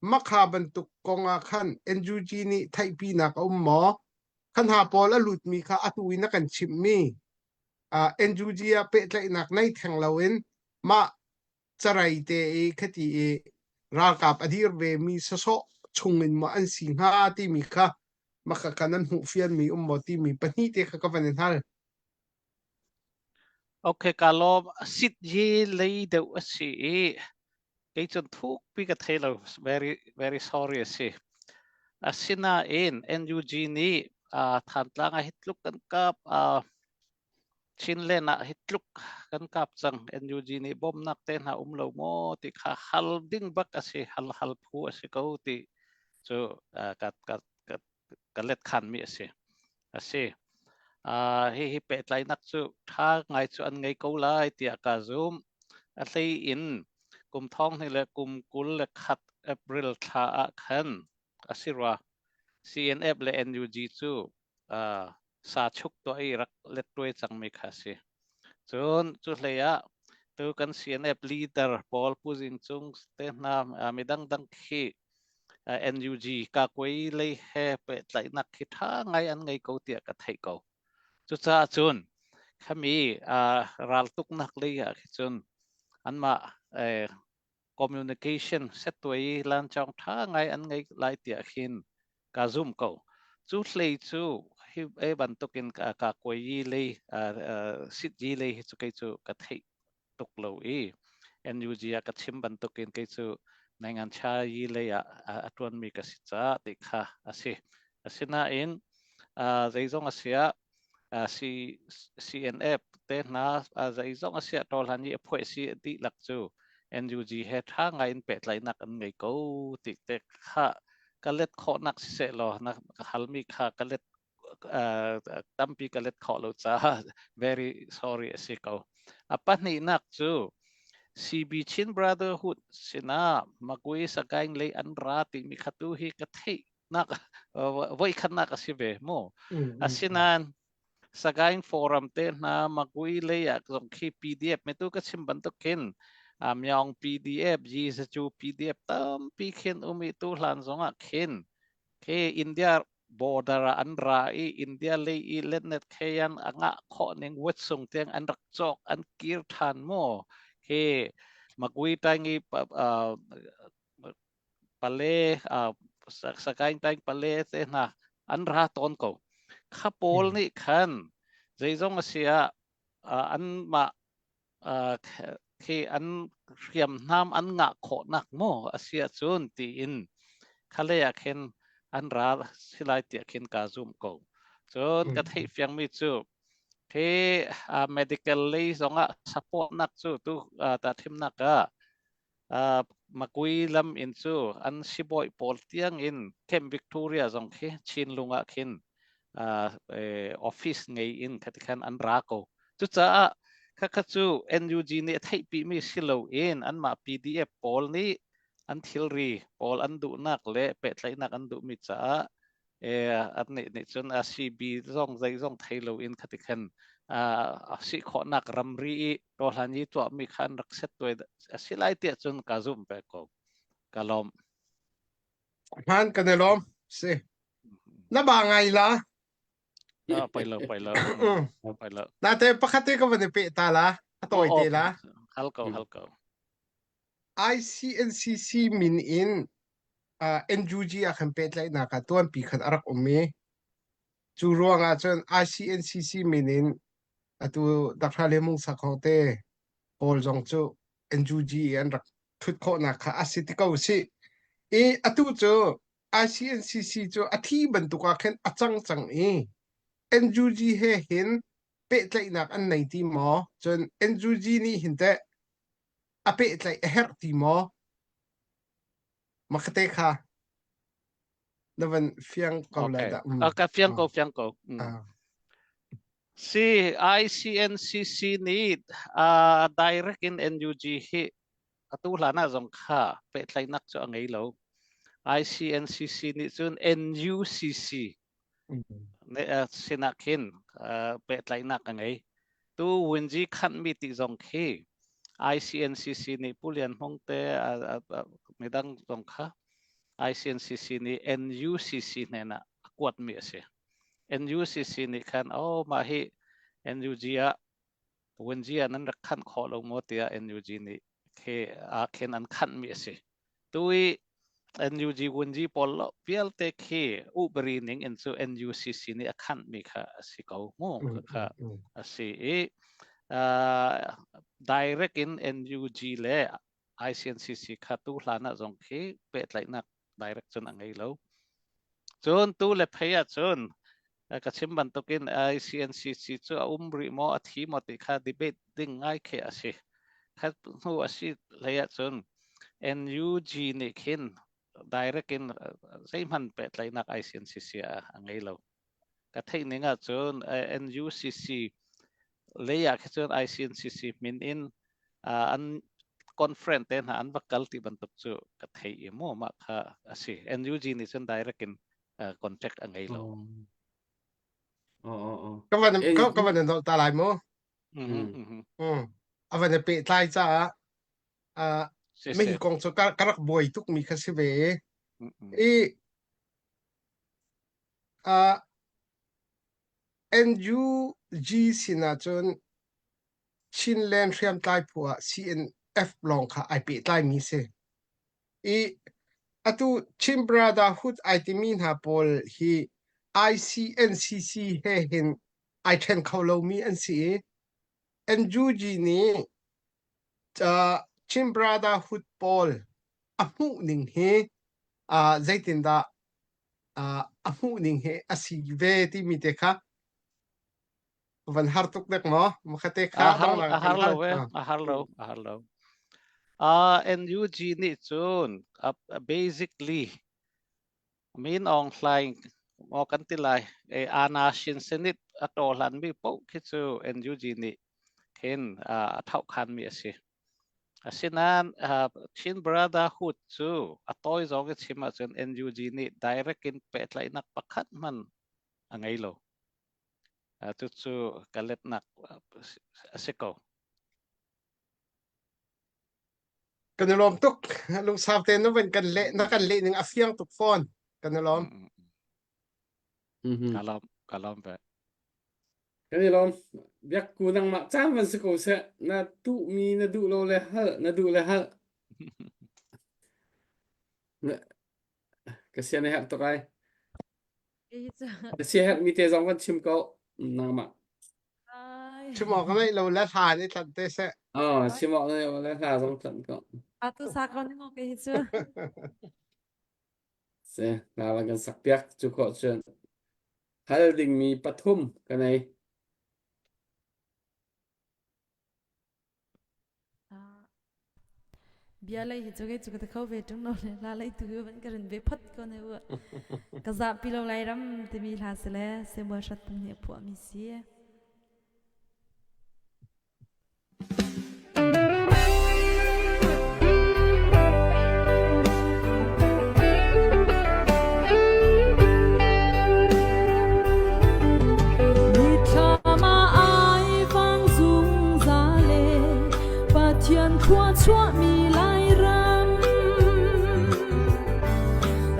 makha bantuk kong ah khan NUG nih theihpinak a um maw? Kha hna pawl a lutmi kha atu in a kan chimhmi uh, NUG ah pehtlaihnak nei theng loin mah carei te i khati i ralkap a dir ve mi sawsawh chungin maw an si hnga timi kha maka kan an hmuh fianmi um maw timi pahnih te kha ka van in hal. Okay, ka lawm. Sit hi lei deuh a si i kei cun thukpi ka thei lo. Very very sorry a si. Asinain NUG nih uh, Thantlang ah hi tluk kan kap uh, Chinland ah hi tluk kan kap cang. NUG nih bawmnak te hna um lo maw ti kha hal ding bak a si. Hal hal phu a si ko ti cu uh, ka ka ka ka let khanmi a si. A si. Uh, hihi pehtlainak cu ṭha ngai cu an ngei ko lai tiah ka zum. A hlei in kum thong hnih le kum 21 April thla ah khan a si rua. CNF le NUG cu uh, sa chuk tuah i rak let tuai cangmi kha a si. Cun cu hlei ah tu kan CNF leader pawl Pu Zing Cung te hna midang dang khi NUG kakuai lei he pehtlaihnak khi ṭha ngai an ngei ko tiah ka theih ko. Cucaah cun khami raltuknak lei ah khi cun anmah communication settuai lancawng ṭha ngai an ngei lai tiah khin ka zum ko. Cu hlei cu hi e bantukin ka ka kuai lei sit lei hi cu kei cu ka theih tuk lo i NUG ah ka chim bantukin kei cu Naingan Cha yi lei ah a ṭuanmi ka si caah ti kha a si. Asinain zeizong a si ah C, CNF te hna zeizong a si ah tawhlan i a phuai si dihlak cu NUG he ṭha ngai in pehtlaihnak an ngei ko ti te kha ka let khawhnak siseh law na ka halmi kha ka let tampi ka let khawh lo caah very sorry a si ko. A pahnihnak cu CB Chin Brotherhood sinah Magui Sagaing lei an ra timi kha tu hi ka theih nak voi khatnak a si ve mu. Asinain Sagaing Forum te hna Magui lei ah zong khi PDF me tu ka chim bantuk khin Myaung PDF, Yizacu PDF tampi khin umi tu hlan zong ah khin khi India border ah an ra i India lei i letnet kheyan a ngah khawh ning wet sung tiang an rak cawk an kir than mu khi Magui tangi pale Sagaing taing pale te hna an ra tawn ko kha pawl nih khan zeizong a si ah anmah khi an hriamnam an ngah khawhnak maw a si ahcun tiin khalei ah khin an ra si lai tiah khin ka zumh ko. Cun ka theih fiangmi cu khi medical lei zongah supportnak cu tu ta thimnak ah Makui lam in cu an sibawi pawl tiang in Camp Victoria zong khi Chinlung ah khin office ngei in khati khan an ra ko. Cucaah khakha cu NUG nih a theihpimi si loin anmah PDF pawl nih an thilri pawl an duhnak le pehtlaihnak an duhmi caah an nih nih cun a CB zong zei zong thei loin khati khan a si khawhnak ramri i tawhlan i tuahmi kha an rak set tuai a si lai tiah cun ka zumh ve ko. Ka lawm. Hmaan kan i lawm. Si. Na ba ngai la. Ah, pai lo, pai lo. Pai lo. Na te pakhat te ka van i pe ta la. A tawi te la. Hal ko, hal ko. ICNCC min in uh, NUG ah khan pehtlaihnak ah tuanpi khan a rak um i cu ruangah cun ICNCC min in atu Dr. Le Mung Sakhong te pawl zong cu NUG i an rak thut khawhnak kha a si ti ko si i atu cu ICNCC cu a thi bantuk ah khin a cang cang i NUG he hin pehtlaihnak an nei ti maw cun NUG nih hin teh a pehtlaih a herh ti maw Makate kha na van fiang ko lai dah. Mm. Ka fiang ko, fiang ko. Mm. Ah. Si ICNCC nih uh, direct in NUG hi atu hlan ah zong kha pehtlaihnak cu a ngei lo. ICNCC nih cun NUCC mm. Sinah khin pehtlaihnak a ngei. Tu Winji khanhmi ti zong khi ICNCC nih Pu Lian Hmung te midang zong kha ICNCC nih NUCC hnenah a kuatmi a si. NUCC nih khan oh mah hi NUG ah Winji ah nan rak khanh khawh lo maw tiah NUG nih khi ah khin an khanhmi a si. Tu i NUG Wunji pawl lo vialte khi ubari ning in cu NUCC nih a khanhmi kha a si ko mu kha a si i direct in NUG le ICNCC kha tu hlan ah zong khi pehtlaihnak direct cun a ngei lo. Cun tu le phei ah cun ka chim bantukin ICNCC cu a um rih maw a thi maw ti kha debate ding ngai khi a si. Khat hnu a si hlei ah cun NUG nih khin direct in zeihmanh pehtlaihnak ICNCC ah a ngei lo. Ka theih ning ahcun NUCC lei ah khi cun ICNCC min in an conference te hna an va kal ti bantuk cu ka thei i mu mah kha a si. NUG nih cun direct in contact a ngei lo. Ka van ka van in ta lai mu. A van i pehtlai caah mei kong cu ka rak buai tuk mi kha si ve. I NUG sinah cun Chinland hriamtlai phu ah CNF lawng kha ai pehtlaimi si. I atu Chin Brotherhood ai timi hna pawl hi ICNCC he hin ai ṭhen kho lomi an si i NUG nih Chin Brotherhood pawl a hmuh ning hi zeitindah a hmuh ning hi a si ve timi te kha van har tuk dek maw makhate kha a har a har lo e a har lo a har lo NUG nih cun basically Min Aung Hlaing maw kan ti lai e ana shin senit a to hlan mi poh khi cu NUG nih khin a thau khan mi a si Asinain Chin Brotherhood cu a tawi zong i chim ahcun NUG nih direct in pehtlaihnak pakhat hmanh a ngei lo. Cucu ka letnak a si ko. Kan i lawm tuk. Lungsau tein na van kan leh na kan leh ning a fiang tuk fawn. Kan i lawm. Ka lawm ka lawm ve. Kan i lawm. Biakku nangmah caan van si ko seh. Na tuhmi na duh lo le hal, na duh le hal. Ka sian a herh tuk ai. Na siaherhmi te zong van chim ko. Nangmah. Chim awk ngeih lo le hla nih tlanh te seh. Oh, chim awk ngeih lo le hla zong tlanh ko. Atu sa ko ning ke hi cu. Se, hla van kan sak piak cu khawh cun. Hal dingmi pathum ka nei. Bia lei hi cu kei cu ka ti kho ve ṭung lo le hla lei tu hi van ka rin ve phot ko ne u. Ka zahpi lo lai ram timi hla si le Samuel Hratpung nih a phuahmi si. Pathian khua chuahmi Lairam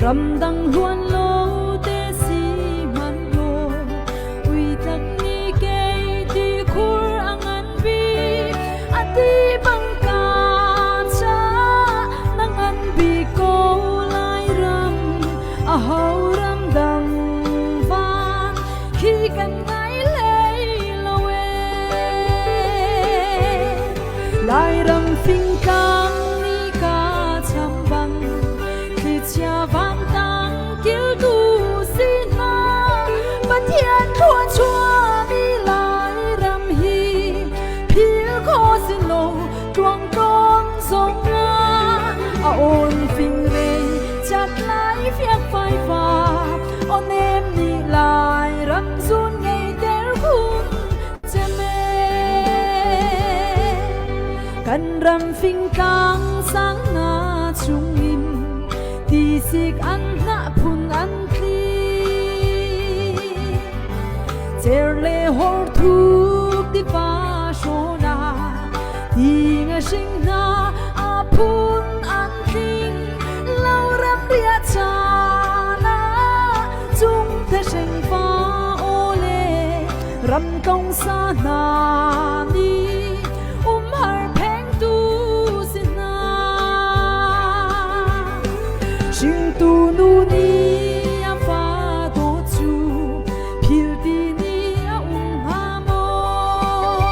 ramdang hluan lo te si hmanh law uitlak ni kei ti khur a ngan bik a ti bang ka cha na ngan bik ko Lairam a ho ram dang van khi kan ngai hlei lo e Lairam fingtlang ni ka cham bang thlichia vantang kiltu si hna Pathian thlua chuahmi Lairam hi phil kho sin lo tluang tlawn zong ah a awn fingrei chat lai fiak fai fa aw nem nih Lairam zun ngei ter hun cheme kan ram fingtlang sang na chungin tisik an hnah phun an tli. Ser le hor thuk tiva hrawn ah ting a hring hna a phun an tling lo ram riah caan ah cung the hring fa aw le ram kong sa hna nih umhar phengtu si hna. Hringtu nu nih a fa dawt cu phil ti nih a um hnga maw?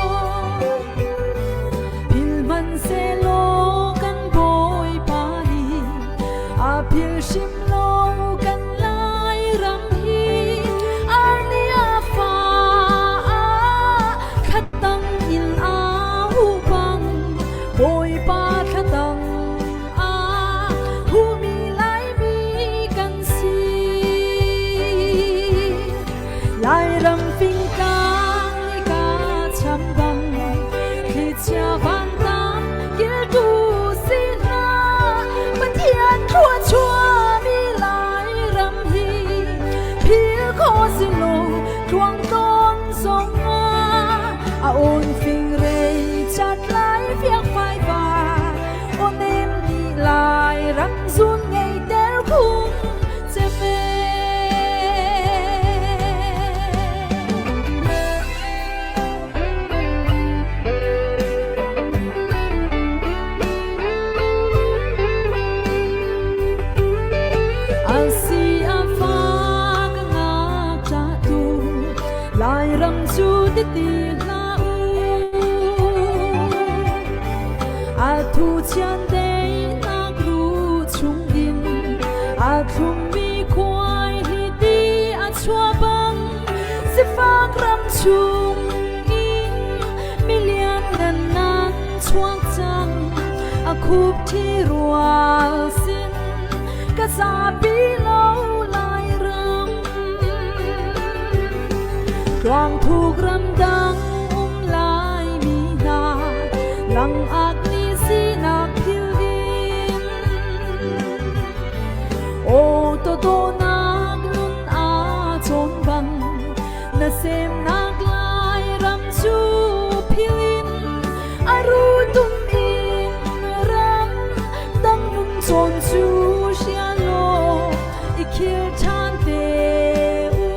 Phil hmanhsehlaw kan Bawipa nih a phil hrim lo kan Lairam hi arni a fa thlatang in aa huh bang Bawipa thlatang ah humi Laimi kan si. Lairam fingtlang nika cham bang thlichia vantam kiltu si hna Pathian thluachuahmi Lairam hi phil khawh si lo tluang tawn zong ah a awn fingrei chat lai fiak fai va aw nem ni lai ram zun ngei ter khung che ve. Asi a fa ka ngakṭah tu Lairam cu titi hlah u. A thu chiandeihnak ru chungin a thlummi khuai hi ti a chuah bang sifak ram chung in milian ngan nan chuak cang a khup thi rual sin ka zapi lo Lairam Tluangthuk ramdang um Laimi hna langak ni sinak thil ding Aw tawtawnak nun aa chawn bang na semnak Lairam cu philin a rutum in ram dang nun cawn cu hrial law i khil ṭhan te u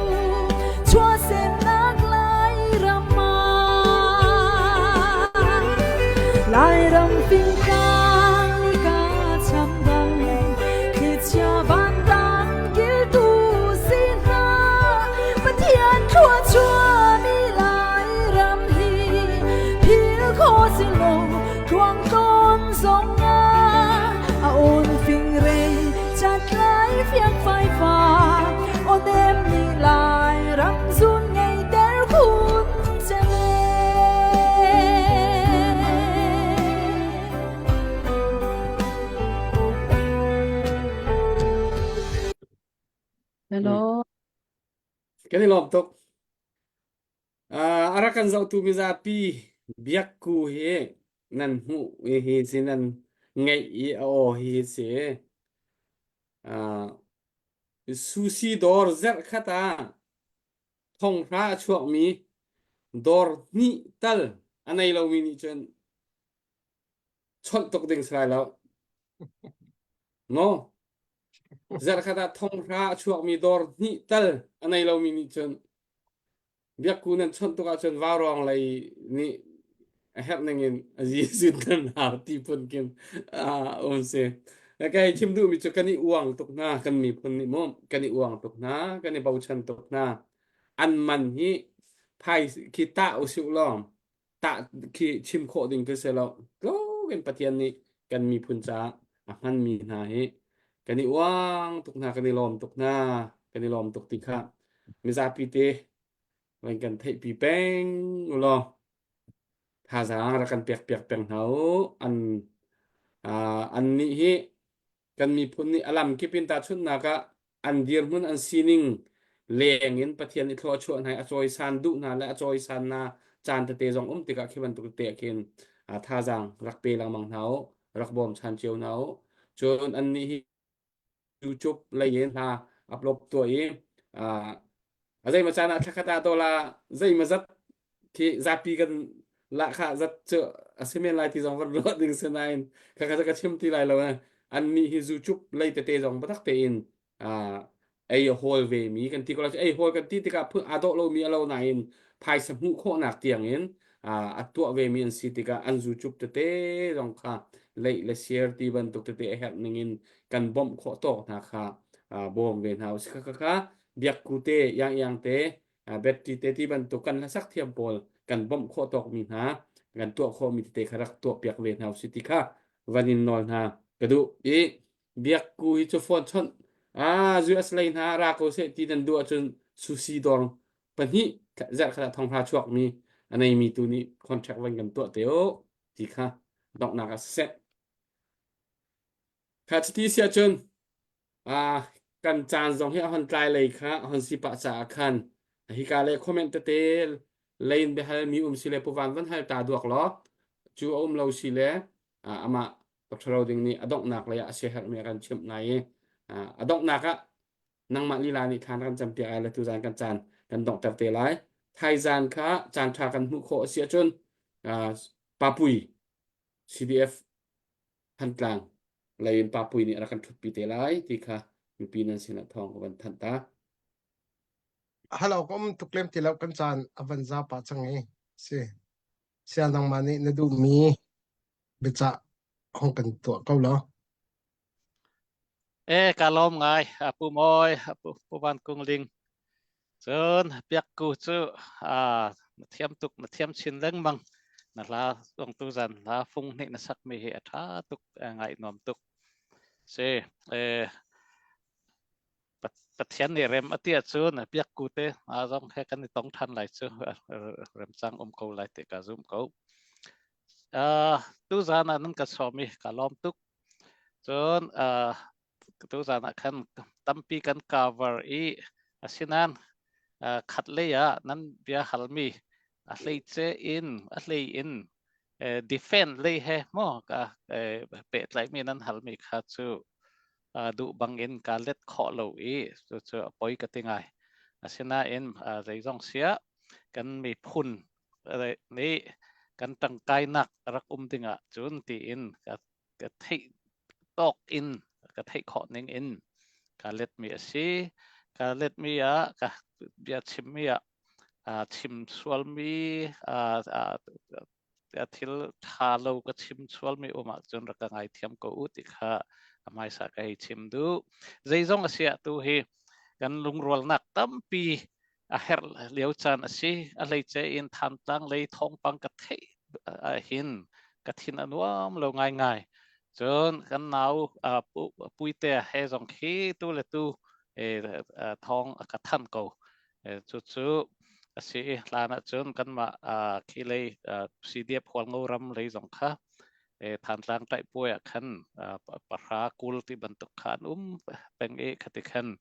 chuahsemnak Lairam ah Lairam fingtlang nika cham bang thlichia vandang kiltu si hna Pathian thluachuahmi Lairam hi phil khawh si lo tluang tawn zong ah a awn fingrei Catlai fiang faifa aw nem nih Lairam zun ngei ter khun cem Hello. Kan i lawm tuk. A rak kan zohtu mizapi biakku hi nan hmuh i hi si nan ngeih i a aw hi si. Sushi dawr zerh khat ah thonghra a chuakmi dawr hnih tal a nei lomi nih cun chawnh tuk ding si lai lo. No. Zarhkhat ah thonghra a chuakmi dawr hnih tal a nei lomi nih cun biakku nan chawnh tuk ahcun vaurawng lei nih a herh ning in a zizun nan hau ti phun khin um si. Kai chim duhmi cu kan i uang tuk hna kan miphun nih mu kan i uang tuk hna kan i bochan tuk hna an man hi phai khi tah usih law tah khi chim khawh ding khi si lo tluk in Pathian nih kan miphun caah a hmanmi hna hi kan i uang tuk hna kan i lawm tuk hna kan i lawm tuk ti kha mizapi te van kan theihpi peng u law thazaang rak kan pek piak peng hna u an an nih hi kan miphun nih a lamkip in tahchunhnak ah an dirhmun an sining leng in Pathian i thluachuah hna i a cawisan duh hna le a cawisan hna caan tete zong um tikah khi bantuk te khin thazaang rak pe lengmang hna u rak bawm chan cio hna u cun annih hi YouTube lei in hla upload tuah i. A zeimaw caan ah thlakhat ah dollar zeimaw zat khi zapi kan lahkhah zat cu a si men lai ti zong kan ruah ding si nain khakha ka chim ti lai lo eh. An nih hi zu cup lei tete zong biatak tein ei a hawl ve mi kan ti ko lai ei hawl kan ti tikah phun aa dawh lomi a lo nain phaisa hmuh khawhnak tiang in a tuah ve mi an si tikah an zu cup tete zong kha leih le share ti bantuk tete a herh ning in kan bawmh khawh tawk hna kha bawm ve hna usih kha kha biakku te yang yang te Betty te ti bantuk kan hlasak thiam pawl kan bawmh khawh tawk mi hna kan tuah khawh mi tete kha rak tuah piak ve hna usih ti kha van in nawl hna ka duh i biakku hi cu phone chawnh ah US lei hna ra ko seh ti nan duh ahcun sushi dawr pahnih zarh khat ah thonghra chuak mi a nei mi tu nih contract van kan tuah te u ti kha donghnak ah siseh kha chiti si ahcun ah kan caan zong hi a hon tlai lei kha a hon si pah caah khan hika le comment tete lein biahal mi um si le puvan van hal ta duak law cu a um lo si le amah Dr. Roding nih a donghnak lei ah a siaherhmi a kan chimh lai i a donghnak ah nangmah lila nih thlan kan campiak ai le tuzan kan caan kan donghter te lai. Thaizan kha caan ṭha kan hmuh khawh a si ahcun Papui CDF Thantlang lei in Papui nih a rak kan ṭhutpi te lai ti kha mipi nan sinah thawng ka van thanh ta. Hello, ka um tuk lem ti lo kan caan a van za pah cang i si. Sial nangmah nih na duhmi biacah hong kan tuah ko law. E ka lawm ngai apu mawi apu pu van kung ling cun biakku cu a na thiam tuk na thiam chin lengmang na hla zong tu zan hla fung hnih na sak mi hi a tha tuk ngai nuam tuk si e Pathian nih rem a ti ahcun biakku te hna zong he kan i tong ṭhan lai cu remcang um ko lai ti ka zum ko. Uh, tuzan ah nan ka sawm i ka lawm tuk. Cun uh, tuzan ah khan tampi kan cover i asinain uh, khat lei ah nan bia halmi a hleice in a hlei in eh, defend lei he mo ka eh, pehtlaimi nan halmi kha cu duh bangin kaa let khawh lo i cucu a poi ka ti ngai. Asinain zeizong siah kan miphun nih kan tangkainak rak um dingah cun tiin ka, ka theih tawk in ka theih khawh ning in kaa letmi a si. Kaa letmi ah ka bia chimmi ah chim sualmi thil ṭha lo ka chim sualmi um ahcun rak ka ngaithiam ko u ti kha a hmaisa ka hei chim duh. Zeizong a si ah tu hi kan lungrualnak tampi a herh lio caan a si. A hleice in Thantlang lei thawngpang ka theih ahhin ka thin a nuam lo ngaingai. Cun kan nau Puite he zong khi tu le tu thawng a ka thanh ko. Cucu a si i hlan ahcun kanmah khi lei CDF Hualngo ram lei zong kha Thantlang tlaihpuai ah khan pahra 20 ti bantuk kha an um peng i khati khan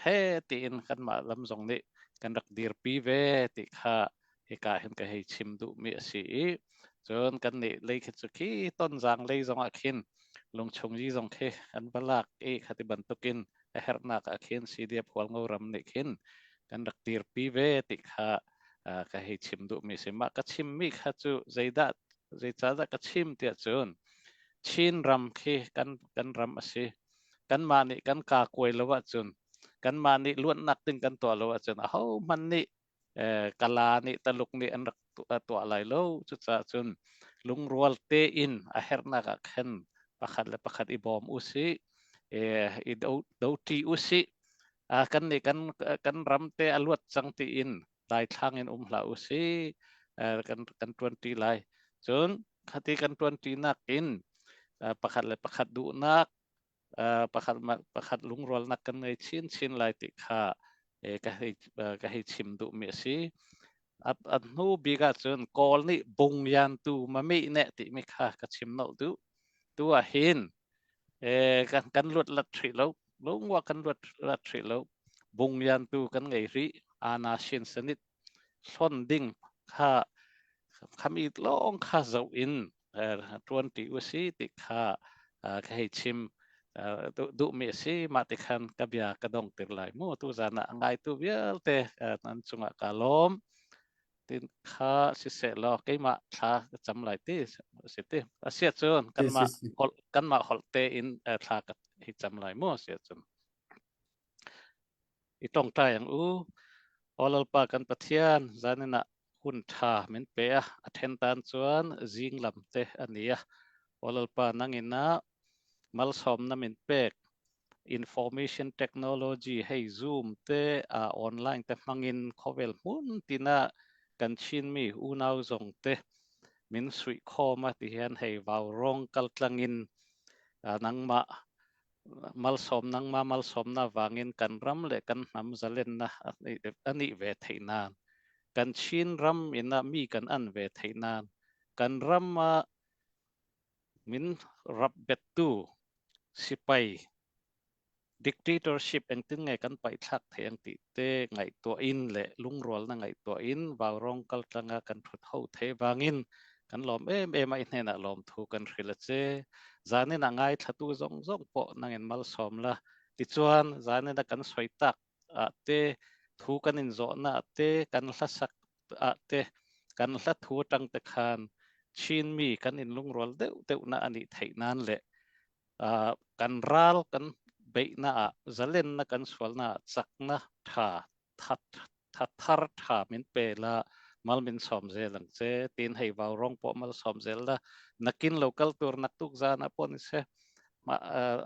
he tiin kanmah lam zong nih kan rak dirpi ve ti kha hika hin ka hei chim duhmi a si i cun kan nih lei khi cu khi Tonzang lei zong ah khin lungchung yi zong khi an va lak i khati bantukin a herhnak ah khin CDF Hualngo ram nih khin kan rak dirpi ve ti kha ka hei chim duhmi si. Mah ka chimmi kha cu zeidah zeicahdah ka chim tiah cun Chin ram khi kan kan ram a si. Kanmah nih kan kaa kuai lo ahcun kanmah nih luatnak ding kan tuah lo ahcun ahohmanh nih Kala nih Taluk nih an rak tuah lai lo. Cucaah cun lungrual tein a herhnak ah khan pakhat le pakhat i bawm usih, i doṭi usih. Kan nih kan kan ram te a luat cang tiin daithlang in um hlah usih. Kan kan ṭuanṭi lai. Cun khati kan ṭuanṭinak in pakhat le pakhat duhnak pakhat pakhat lungrualnak kan ngei chinchin lai ti kha ka hei ka hei chim duhmi a si. A hnu bik ahcun Kawl nih bungyan tu mami ne timi kha ka chim nolh duh. Tu ah hin kan kan luat lat hrih lo. Lungwa kan luat lat hrih lo. Bungyan tu kan ngei rih. Ana shin sanit hlon ding kha khami lawng kha zoh in ṭuan ṭi u si ti kha ka hei chim. duhmi a si. Mah ti khan ka bia ka dong tir lai mu. Tu zan ah a ngaitu vialte nan cungah ka lawm. Tin kha siseh law keimah thla ka cam lai ti si ti. Asiah cun kanmah holh kanmah holh te in thla ka hi cam lai mu asiah cun. I tongtai ang u. Aw Lalpa kan Pathian zanin ah hun tha min pe a a then tan chuan zing lam te ani a. Aw Lalpa nangin ah malsawmna min pek information technology hei Zoom te a online te hmangin khawvel hmun tina kan Chinmi unau zong te min suih khawm a ti hian hei vau rawng kaltlangin nangmah malsawm nangmah malsawmnak vangin kan ram le kan hnam zalennak a nih ve theih nan kan Chin ram in ah mi kan an ve theih nan kan ram ah min rap bettu sipai dictatorship engtin nge kan paih thlak thei ang tih te ngaihtuah in le lungrualna ngaihtuah in vaurawng kaltlanga kan thut ho thei vangin kan lawm em em a i hnenah lawm thu kan hril a che zanin a ngai thlatu zong zong pawh nangin malsawm la tichuan zanin a kan soi tak ah te thu kan in zawhna ah te kan hlasak ah te kan hla thu atang te khan Chinmi kan in lungrual deuh deuh na ani theih nan le kan ral kan beihna ah zalenna kan sualna ah chakna tha tha thar tha min pe la mal min sawm zel ang che tin hei vau rawng pawh mal sawm zel la nakin lo kal tur naktuk zan ah pawh ni se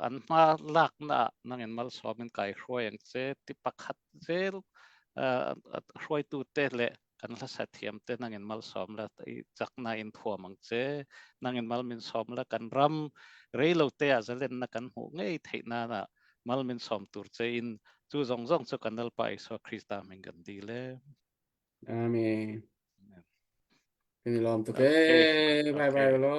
an hma lakna ah nangin mal sawm in kai hruai ang che ti pakhat zel hruaitu te leh kan hlasa thiam te nangin malsawm la i chakna in thuam ang che nangin mal min sawm la kan ram reilo te ah zalenna kan hmuh ngei theih nana mal min sawm tur che in chu zong zong chu kan Lalpa Isua Krista hming kan dil e. Amen. Kan i lawm tuk Okay. e. Bye bye Okay. lo.